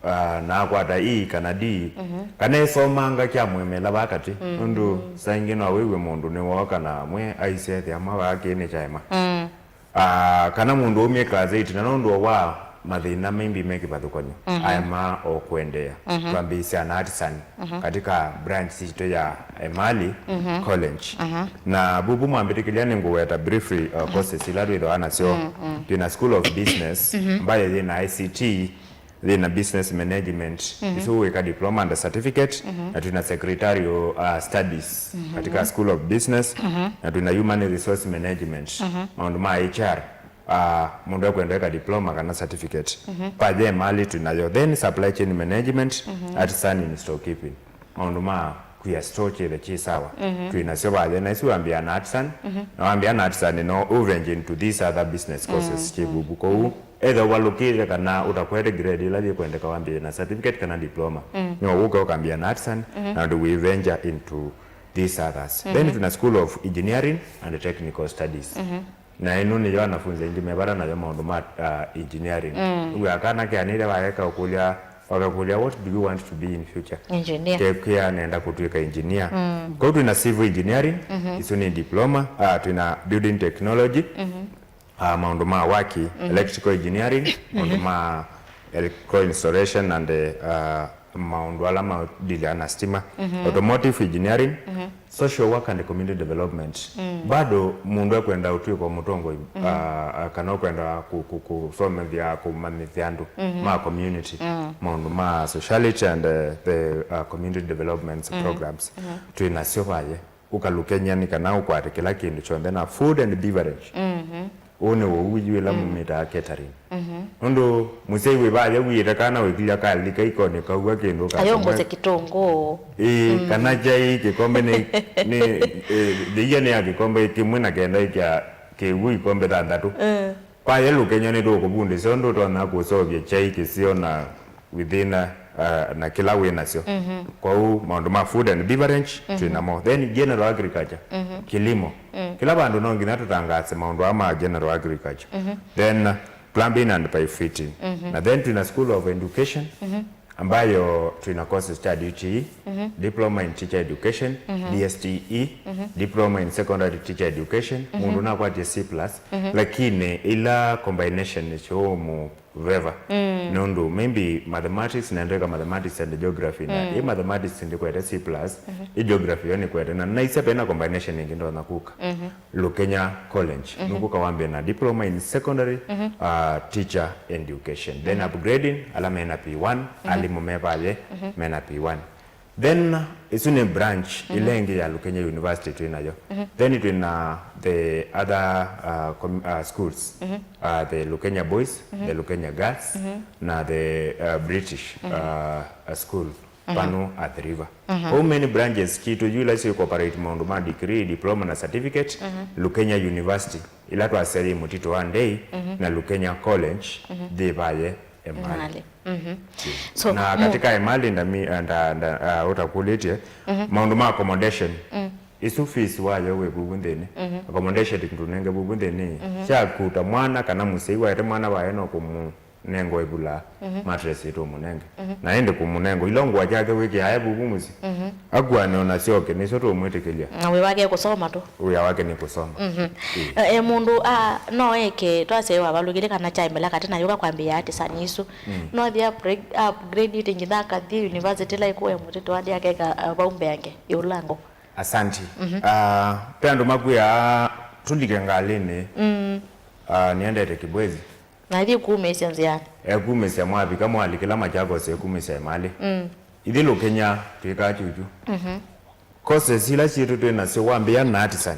ah, na akwata E kana D, kana ĩsomanga kya mwemela va katĩ, nũndũ saa ingĩ no wĩw'e mũndũ nĩwooka na amwe aisye ethĩa ma vaa kĩĩ nĩ kyaema. Ah, kana mũndũ waumie class eight, na nũndũ wa mathĩna maybe me kĩvathũkany'o, aema o kũendeea. Twambĩĩsya na artisan katika branch sitũ ya Emali College. Na vuvu mwambĩtĩkĩlya nĩngũweta briefly, uh, courses ila twĩthĩwa nasyo. Twĩ na School of Business, ambayo yĩ na I C T, yĩ na business management, isu wĩka diploma and certificate, na twĩ na secretarial, uh, studies katika School of Business, na twĩ na human resource management, maũndũ ma H R. Ah, mũndũ ekwenda eka diploma kana certificate. Pale Emali twĩ nayo. Then supply chain management, artisan in storekeeping. Maũndũ ma kwĩa store kyĩthe kyĩ sawa. Twĩ nasyo vaya, na isu wambĩa na artisan, na wambĩa na artisan no ũventure into these other business courses kyĩ vuvu. Kwoou, either ũvalũkĩte kana ũtakwete grade ĩla yĩkwendeka wambĩĩe na certificate kana diploma, no ũke ũkambĩa na artisan, na ndũ wĩ venture into these others. Then twĩna School of Engineering and Technical Studies. Na ĩno nĩyo anafunzi aingĩ me vata nayo maũndũ ma, uh, engineering. Wĩa kana keanĩte waeka ũkũlya, wakakũlya, "What do you want to be in future?" Engineer. Ke-, kĩa nenda kũtwĩka engineer. Kwoou twĩna civil engineering, isu nĩ diploma, uh, twĩna building technology, uh, maũndũ ma waki, electrical engineering, maũndũ ma electrical installation and, uh, maũndũ ala madilaa na stima, automotive engineering, social work and community development. Bado mũndũ ekwenda ũtw'ĩka mũtongoi, uh, kana ũkwenda kũ-, kũ-, kũsomethya, kũmanyĩthya andũ ma community, maũndũ ma sociality and, uh, the, uh, community development programs. Twĩ nasyo vaye. Ũkalũkany'a nĩ kana ũkwate kĩla kĩndũ kyonthe na food and beverage. Ũũ nĩ ũu yu ĩla mũmĩtaa catering. Nũndũ mũsyai wĩ vaya wĩĩte kana wĩkilya kalika ikonĩ kaua kĩndũ ka ayongose kĩtũngũũ. Ĩĩ, kana kyai kĩkombe nĩ, nĩ, eh, thĩia nĩ ya kĩkombe kĩmwe na kenda ĩkya kĩw'ũ ikombe thanthatũ. Vaya lũkany'a nĩtũkũvundĩsya ũndũ ũtonya kũseũvya kyai kĩseo na within, uh, na kĩla wĩ nasyo. Kwoou maũndũ ma food and beverage twĩ namo. Then general agriculture, kilimo. Kĩla vandũ no nginya tũtangaase maũndũ aa ma general agriculture. Then, uh, plumbing and pipe fitting. Na then twĩna School of Education, ambayo twĩna courses ta D T E, Diploma in Teacher Education, D S T E, Diploma in Secondary Teacher Education. Mũndũ nakwatye C plus, lakini ila combination nĩsyo veva. Nũndũ maybe mathematics, nendeka mathematics and geography, na ĩ mathematics ndikwete C plus, ĩ geography yo nĩkwete, na naisya vena combination ĩngĩ ndonya kũka. Lukenya College, nũkũka wambĩe na diploma in secondary, uh, teacher education. Then upgrading, ala mena P one, alimũ me vaye, mena P one. Then, uh, ĩsu nĩ branch ĩla ĩngĩ ya Lukenya University twĩ nayo. Then twĩ na the other, uh, com-, uh, schools, uh, the Lukenya Boys, the Lukenya Girls, na the, uh, British, uh, uh, school, pano Athi River. How many branches kitu yu ila si cooperate maũndũ ma degree, diploma na certificate, Lukenya University, ila twasya yĩ Mũtitũ wa Ndei, na Lukenya College, yĩ vaye Emali. Emali. So, na mu- katika Emali ndami, nda, nda, uh, ũtakũlĩtye, maũndũ ma accommodation. Isu fees wayo wĩ vuvu nthĩnĩ. Accommodation tũnenge vuvu nthĩnĩ. Sya kũta mwana kana mũsyai waete mwana wayo no kũmũnenga ĩvula, mattress ĩtũmũnenge. Na ĩndĩ kũmũnenga ila ngũa kyake wĩkĩaa e vuvu mũsyĩ. Akuane ona syoke, nĩsyo tũũmwĩtĩkĩlya. Na wĩ wake kũsoma tu. Wĩa wake nĩ kũsoma. Ĩĩ. E, e, mũndũ, a, no eke, twasya wavalũkĩle kana kyaimela katĩ na yũka kwambĩĩa artisan isu. No athi upgrade, upgrade ĩte nginya akathi university ĩla ĩkũe Mũtitũ wa Ndei akeka, a, vau mbeange, ĩũlango. Asanti. Ah, pe andũ makwĩaa tũlike ngalĩnĩ. Ah, nĩendete Kibwezi. Na ithi kumĩsya nzĩanĩ. Ekumĩsya mwavika mwalikĩla Machakos ekumĩsya Emali. Ithi Lukenya twĩkaa kyukyu. Courses ila syitũ twĩ nasyo wambĩĩa na artisan.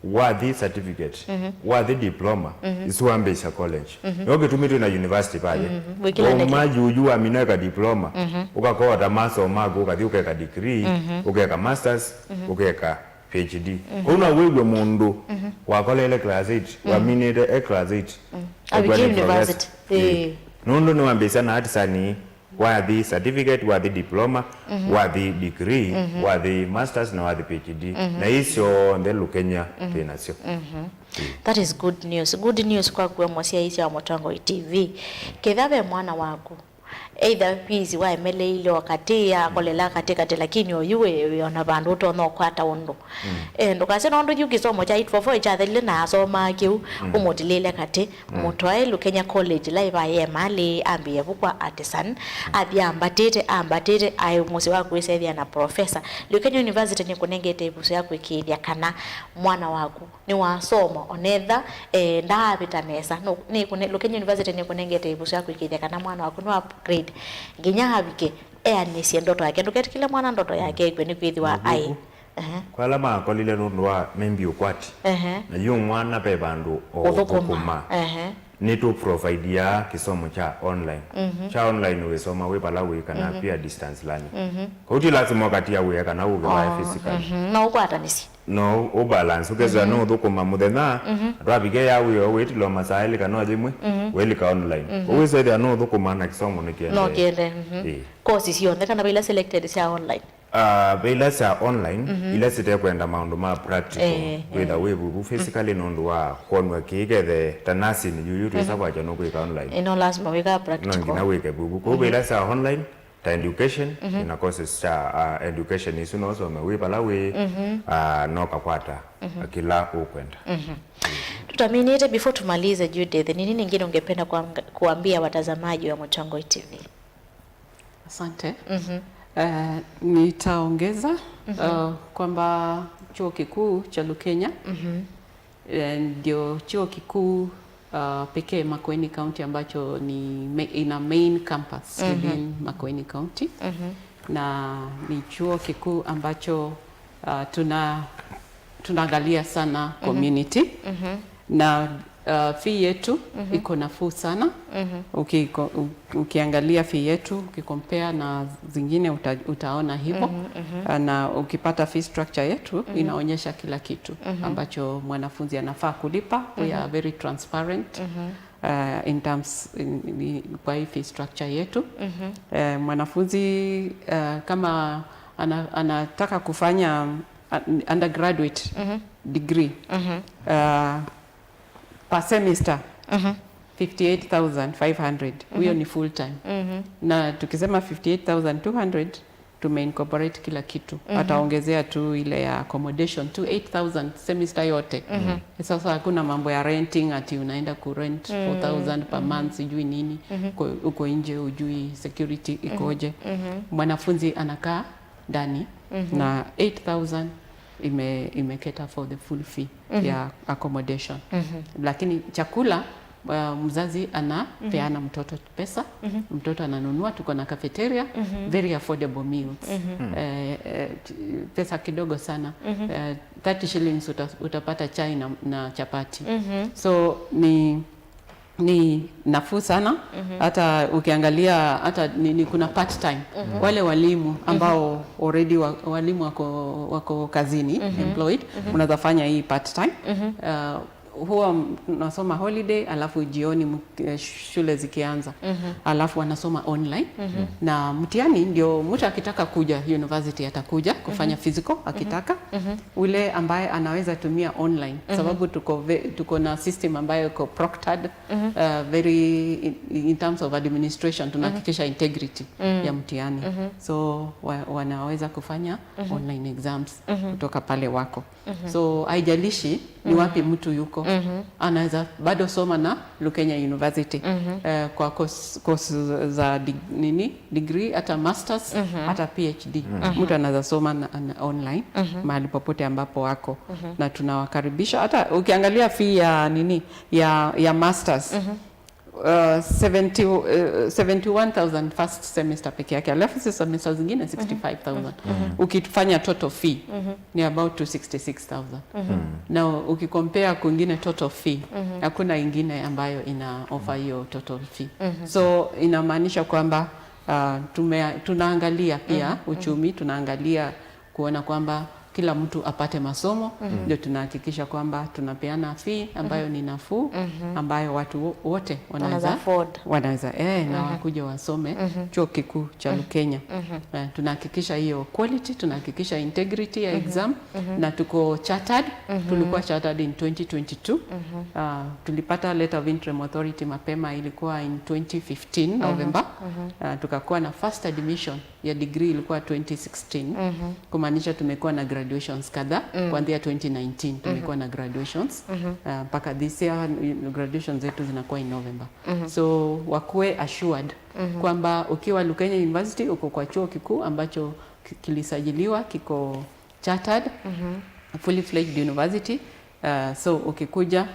Wathi certificate, wathi diploma, isu wambĩĩsya college. Nĩyo kĩtumi twĩ na university vaye. Wĩkĩla wauma ndeto. Yuyu wamina eka diploma, ũkakota masomo maku, ũkathi ũkeka degree, ũkeka masters, ũkeka P H D. Kũu no wĩw'e mũndũ wakoleile class eight, waminĩte e class eight. Avikie university. Ĩĩ. Nũndũ nĩwambĩĩsya na artisan, wathi certificate, wathi diploma, wathi degree, wathi masters, na wathi P H D. Na ii syonthe Lukenya twĩ nasyo. That is good news. Good news kwaku we mũsyaĩĩsya wa Mũtongoi T V. Kethĩwa ve mwana waku, either fees waemeleile o katĩ, akolela katĩ katĩ, lakini oyu wĩ, wĩ ona vandũ ũtonya ũkwata ũndũ. Eh, ndũkasye nũndũ yu kĩsomo kya eight four four kyathelile na asomaa kĩu, ũmũtilĩle katĩ, mũtwae Lukenya College ĩla ĩvaye Emali, ambĩĩe vu kwa artisan, athi ambatĩte, ambatĩte, aĩ mũsyĩ wa kwĩsethĩa na professor. Lukenya University nĩkũnengete ĩvuso ya kũĩkĩĩthya kana mwana waku nĩwasoma, onetha, eh, ndaavĩta nesa. No, nĩkũne-, Lukenya University nĩkũnengete ĩvuso ya kũĩkĩĩthya kana mwana waku nĩwa upgrade nginya avike eanĩsye ndoto yake. Ndũketĩkĩle mwana ndoto yake ĩkw'e nĩkwĩthĩwa aĩ. Ehe. Kwa ala makolile nũndũ wa maybe ũkwati. Ehe. Na yu mwana ve vandũ o ũthũkũma. Ũthũkũma. Ehe. nĩtũprovideaa kĩsomo kya online. Mhm. Kya online wĩsoma wĩ vala wĩ kana Mhm. pia distance learning. Mhm. Kwoou ti lasima ũkatia wĩa kana ũke wae Oh, physical. Mhm. No ũkwatanĩsye. No ũbalance, ũkethĩa Mhm. no ũthũkũma mũthenya, Mhm. twavike ya wĩa wĩtilo masaa elĩ kana yĩmwe, Mhm. wĩlika online. Mhm. Ũwĩsethĩa no ũthũkũma na kĩsomo nĩkĩendee. No kĩendee, mhm. Ĩĩ. Course syonthe kana vaila selected sya online. Ah, ve ila sya online, Mhm. ila sitekwenda maũndũ ma practical, Eh, wĩtha eh. wĩ vuvu physically nũndũ wa kwonw'a kĩĩ kethe ta nursing yuyu twĩsa Mhm. kwakya nũkwĩka online. Eh, no lazima wĩka No practical. nginya wĩke vuvu. Kwoou ve ila sya online, ta education, Mhm. ina courses sya, ah, education isu no ũsome wĩ vala wĩ, Mhm. ah, no kakwata Mhm. kĩla ũkwenda. Mhm. Tutaminĩte, before tumalize, Judith, ni nini ingine ungependa kuanga- kuambia watazamaji wa Mũtongoi T V? Asante. Mhm. Eh, nitaongeza, Mhm. eh, kwamba chuo kikuu cha Lukenya, Mhm. eh, ndio chuo kikuu, eh, pekee Makueni County ambacho ni ma- ina main campus Mhm. within Makueni County. Mhm. Na ni chuo kikuu ambacho, eh, tuna tunaangalia sana Mhm. community. Mhm. Na, uh, fee yetu Mhm. iko nafuu sana. Mhm. Ukiko- u- ukiangalia fee yetu ukicompare na zingine uta, utaona hivyo. Mhm, mhm. Uh, na ukipata fee structure yetu Mhm. inaonyesha kila kitu Mhm. ambacho mwanafunzi anafaa kulipa. We are Mhm. very transparent. Mhm. Uh, in terms in, in, kwa hii fee structure yetu. Mhm. Eh, mwanafunzi, uh, kama ana, anataka kufanya, uh, undergraduate Mhm. degree, Mhm. uh, per semester Mhm. fifty-eight thousand five hundred. Huyo Mhm. ni full time. Mhm. Na tukisema fifty-eight thousand two hundred, tumeincorporate kila kitu. Mhm. Ataongezea tu ile ya accommodation tu, eight thousand semester yote. Mhm. Sasa hakuna mambo ya renting ati unaenda kurent Mhm. four thousand per Mhm. month, sijui nini. Mhm. Ko- uko nje, ujui security Mhm. ikoje. Mhm. Mwanafunzi anakaa ndani Mhm. na eight thousand ime, ime cater for the full fee Mhm. ya accommodation. Mhm. Lakini chakula, uh, mzazi anapeana Mhm. mtoto pesa, Mhm. mtoto ananunua, tuko na cafeteria, Mhm. very affordable meals. Mhm. Eh, eh, t- pesa kidogo sana. Mhm. Eh, thirty shillings uta, utapata chai na, na chapati. Mhm. So ni ni nafuu sana. Mhm. Hata ukiangalia hata ni, ni kuna part time. Mhm. Wale walimu ambao already wa, walimu wako, wako kazini, Mhm. employed, Mhm. unaweza fanya hii part time. Mhm. Uh, huwa m- tunasoma holiday alafu jioni m- eh, shule zikianza. Mhm. Alafu wanasoma online. Mhm. Na mtihani ndio mtu akitaka kuja university atakuja kufanya Mhm. physical akitaka. Mhm. Ule ambaye anaweza tumia online Mhm. sababu tuko ve, tuko na system ambayo iko proctored. Mhm. Uh, very in, in terms of administration tunahakikisha integrity Mhm. ya mtihani. Mhm. So wa, wanaweza kufanya Mhm. online exams Mhm. kutoka pale wako. Mhm. So haijalishi ni Mhm. wapi mtu yuko, Mhm. anaweza bado soma na Lukenya University. Mhm. Eh, kwa course, course za dig, nini, degree hata masters Mhm. hata P H D. Mhm. Mtu anaweza soma na, na online Mhm. mahali popote ambapo wako. Mhm. Na tunawakaribisha. Hata ukiangalia fee ya nini, ya, ya masters Mhm. uh, seventy, uh, seventy-one thousand first semester peke yake, alafu si semester zingine sixty-five thousand. Mhm. Ukifanya total fee Mhm. ni about two sixty-six thousand. Mhm. Na ukicompare kwingine total fee Mhm. hakuna ingine ambayo ina offer hiyo total fee. Mhm. So inamaanisha kwamba uh, tume, tunaangalia pia Mhm. uchumi, tunaangalia kuona kwamba kila mtu apate masomo. Mhm. Ndio tunahakikisha kwamba tunapeana fee ambayo Mhm. ni nafuu, Mhm. ambayo watu wo- wote Wanaweza wanaweza afford. wanaweza eh, na Mhm. wakuje wasome Mhm. chuo kikuu cha Mhm. Lukenya. Mhm. Eh, tunahakikisha hiyo quality, tunahakikisha integrity ya Mhm. exam Mhm. na tuko chartered. Mhm. Tulikuwa chartered in twenty twenty-two. Mhm. Ah, tulipata letter of interim authority mapema, ilikuwa in twenty fifteen Mhm. November. Mhm. Ah, tukakuwa na first admission ya degree ilikuwa twenty sixteen, Mhm. kumaanisha tumekuwa na graduations kadhaa. Mm. Kuanzia twenty nineteen tumekuwa Mhm. na graduations. Mhm. Ah, mpaka this year, graduations zetu zinakuwa in November. Mhm. So wakuwe assured Mhm. kwamba ukiwa Lukenya University uko kwa chuo kikuu ambacho ki- kilisajiliwa, kiko chartered, Mhm. fully fledged university. Uh, so ukikuja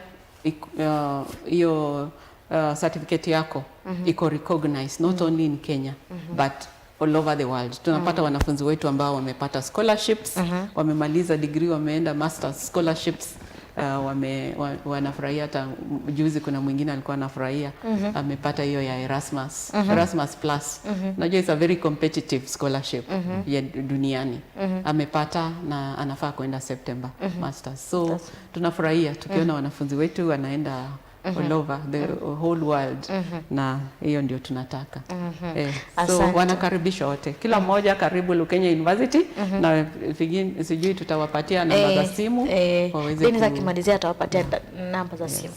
ik- uh, hiyo uh, certificate yako Mhm. iko recognized not Mhm. only in Kenya Mhm. but all over the world. Tunapata Mhm. wanafunzi wetu ambao wamepata scholarships, Mhm. wamemaliza degree, wameenda masters scholarships. Uh, wame, wa, wanafurahia. Hata juzi kuna mwingine alikuwa anafurahia, amepata hiyo ya Erasmus, Erasmus Plus. Unajua, it's a very competitive scholarship ya duniani. Amepata na anafaa kwenda September masters. So tunafurahia tukiona wanafunzi wetu wanaenda all over the whole world, na hiyo ndio tunataka. Eh, so wanakaribishwa wote, kila mmoja, karibu Lukenya University, na pengine, sijui, tutawapatia namba za simu, eh, waweze Dennis ku- akimalizia atawapatia da- namba za simu.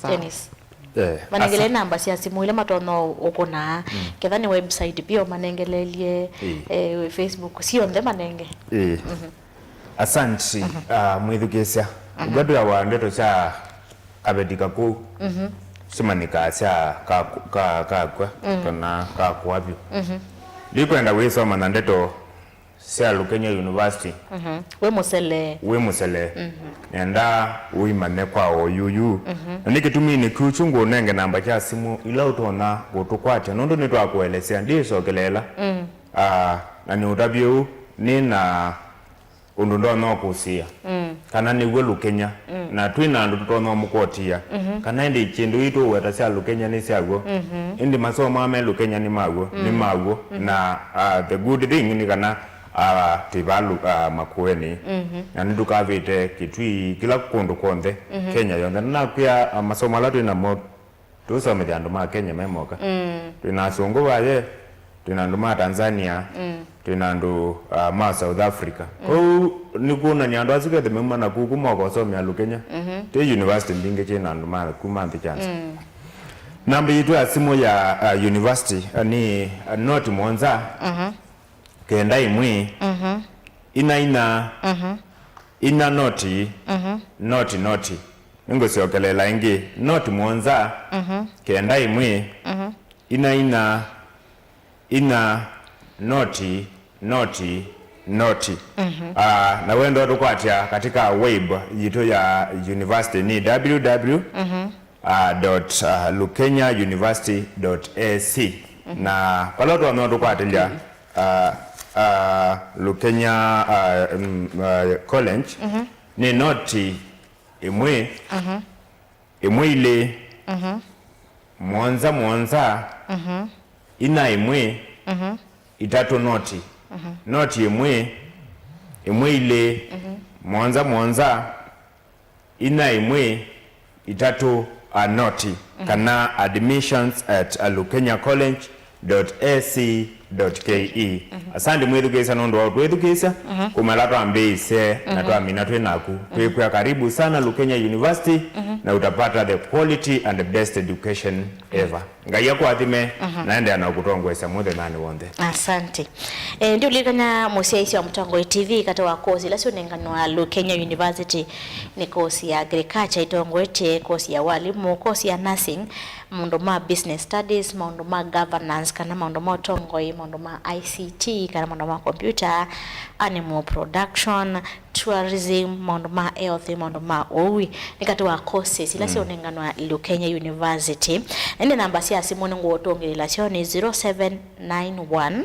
Sawa. Dennis. Eh, manengele asa- namba sya simu ile matonya ũkũna, ketha nĩ website pia manengelelye, eh, Facebook, sionthe manenge. Eh. Asante, ah, mwĩthukĩĩsya. Ũkwatwĩa wa ndeto sya Abedi Kaku simanyĩkaa sya ka- ka- kakw'a kana kakũa vyũ. Ndikwenda wĩsoma na ndeto sya Lukenya University. Wĩ mũsele. Wĩ mũsele. Nenda ũimanye kwa oyuyu. Na nĩ kĩtuminĩ kĩu kyu ngũnenge namba kya simũ ila ũtonya kũtũkwatya, nũndũ nĩtwakũelesya ndĩsokeleela. Ah, na nĩ ũtavye ũu, nĩ na ũndũ ndonya ũkũsĩĩa, kana nĩw'o Lukenya, na twĩ na andũ tũtonya ũmũkotĩa, kana ĩndĩ kĩndũ ii tũũweta sya Lukenya nĩ syaw'o, ĩndĩ masomo aa me Lukenya nĩ maw'o, nĩ maw'o, na, ah, the good thing nĩ kana, ah, twĩ vaa Lu- ah, Makueni, na nĩtũkavĩte Kitui, kĩla kũndũ kw'onthe, Kenya yonthe. Na nakwĩa, ah, masomo ala twĩ namo, tũsomethya andũ ma Kenya me moka. Twĩ na asũngũ vaye, twĩ na andũ ma Tanzania, twĩ na andũ, ah, ma South Africa. Kwoou nĩ kwonany'a andũ asu kethe mauma na kuku moka ũsomea Lukenya. Twĩ university mbingĩ twĩ na andũ ma kuma nthĩ kya nza. Namba yitũ ya simũ ya, ah, university, ah, nĩ, ah, noti mũonza, kenda ĩmwe, ina ina, ina noti, noti noti. Nĩngũsyokeleela ĩngĩ, noti mũonza, kenda ĩmwe, ina ina, ina noti, noti, noti. Ah, na wenda ũtũkwatya katika web yitũ ya university nĩ www dot lukenyauniversity dot ac. Na vala ũtonya ũtũkwatĩlya, ah, ah, Lukenya, ah, mm, ah, College, nĩ noti ĩmwe, ĩmwe ilĩ, mũonza mũonza, ina ĩmwe, itatũ noti, noti ĩmwe, ĩmwe ilĩ, mũonza mũonza, ina ĩmwe, itatũ, a noti, kana admissions at a Lukenya College dot A C dot K E. Asante mwĩthukĩĩsya nũndũ wa ũtwĩthukĩĩsya kuma ĩla twambĩĩisye na twamina twĩ naku. Twĩkwĩa karibu sana Lukenya University, na utapata the quality and the best education ever. Ngai akũathime na endeea na ũkũtongoesya mũthenyanĩ w'onthe. Asante. Eh, ndiũlilikany'a mũsyaĩĩsya wa Mũtongoi T V katĩ wa kosi ila syũnenganwa Lukenya University nĩ kosi ya agriculture ĩtongoetye, kosi ya walimũ, kosi ya nursing, maũndũ ma business studies, maũndũ ma governance kana maũndũ ma ũtongoi, maũndũ ma I C T kana maũndũ ma computer, animal production, tourism, maũndũ ma health, maũndũ ma ũui. Nĩ katĩ wa courses ila syũnenganwa Lukenya University. Na ĩndĩ namba sya simũ nĩngũũtũngĩlĩla syo nĩ zero seven nine one,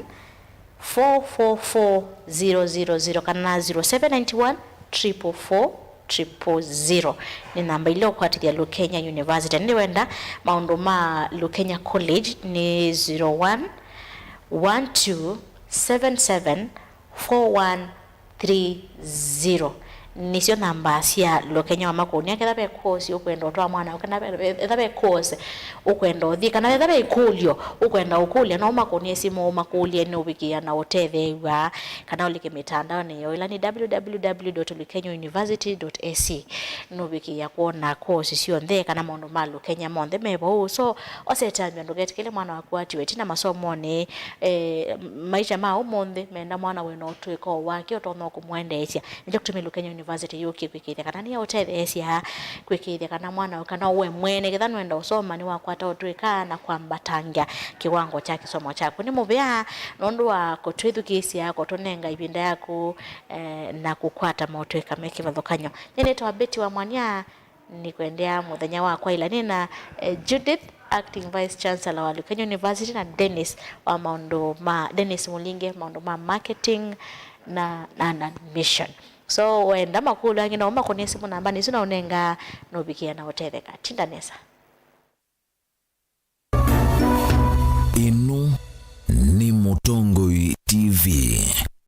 four four four, zero zero zero kana zero seven nine one, triple four, triple zero. Nĩ namba ila ũkwatĩthya Lukenya University. Nĩ wenda maũndũ ma Lukenya College nĩ zero one, one two, seven seven, four one three zero. Nĩsyo namba sya Lukenya wa makũnia. Ketha ve course ũkwenda ũtwaa mwana, kana ve- etha ve course ũkwenda ũthi, kana etha ve ikũlyo ũkwenda ũkũlya, no makũnie simũ, ũmakũlye nũvikĩa na ũtetheew'a, kana ũlike mĩtandaonĩ yoo, ĩla nĩ www dot lukenyauniversity dot ac. Nũvikĩa kwona course syonthe kana maũndũ ma Lukenya monthe me vau. So, osetambya ndũketĩkĩle mwana waku atiwe ĩtina masomonĩ. Eh, maisha ma ũmũnthĩ menda mwana wĩ na ũtũĩko wake ũtonya kũmwendeesya. Nĩkyo kĩtumi Lukenya University yũkie kwĩkĩĩthya kana nĩyaũtetheesya kwĩkĩĩthya kana mwana ũũ kana we mwene, ketha nũenda ũsoma, nĩwakwata ũtũĩka na kwambatangya kĩwango kya kĩsomo kyaku. Nĩ mũvea nũndũ wa kũtwĩthukĩĩsya, kũtũnenga ĩvinda yaku, eh, na kũkwata motũĩka me kĩvathũkany'o. Nĩnĩtawa Betty wa Mwania. Nĩkwendea mũthenya wa kwaĩla nĩ na, eh, Judith, Acting Vice Chancellor wa Lukenya University, na Dennis wa maũndũ ma, Dennis Mulinge, maũndũ ma marketing na, na, na admission. So, wenda makũlyo angĩ, no makũnĩe simũ nambanĩ ĩsu na ũnenga, nũvikĩa na ũtetheka. Tinda nesa.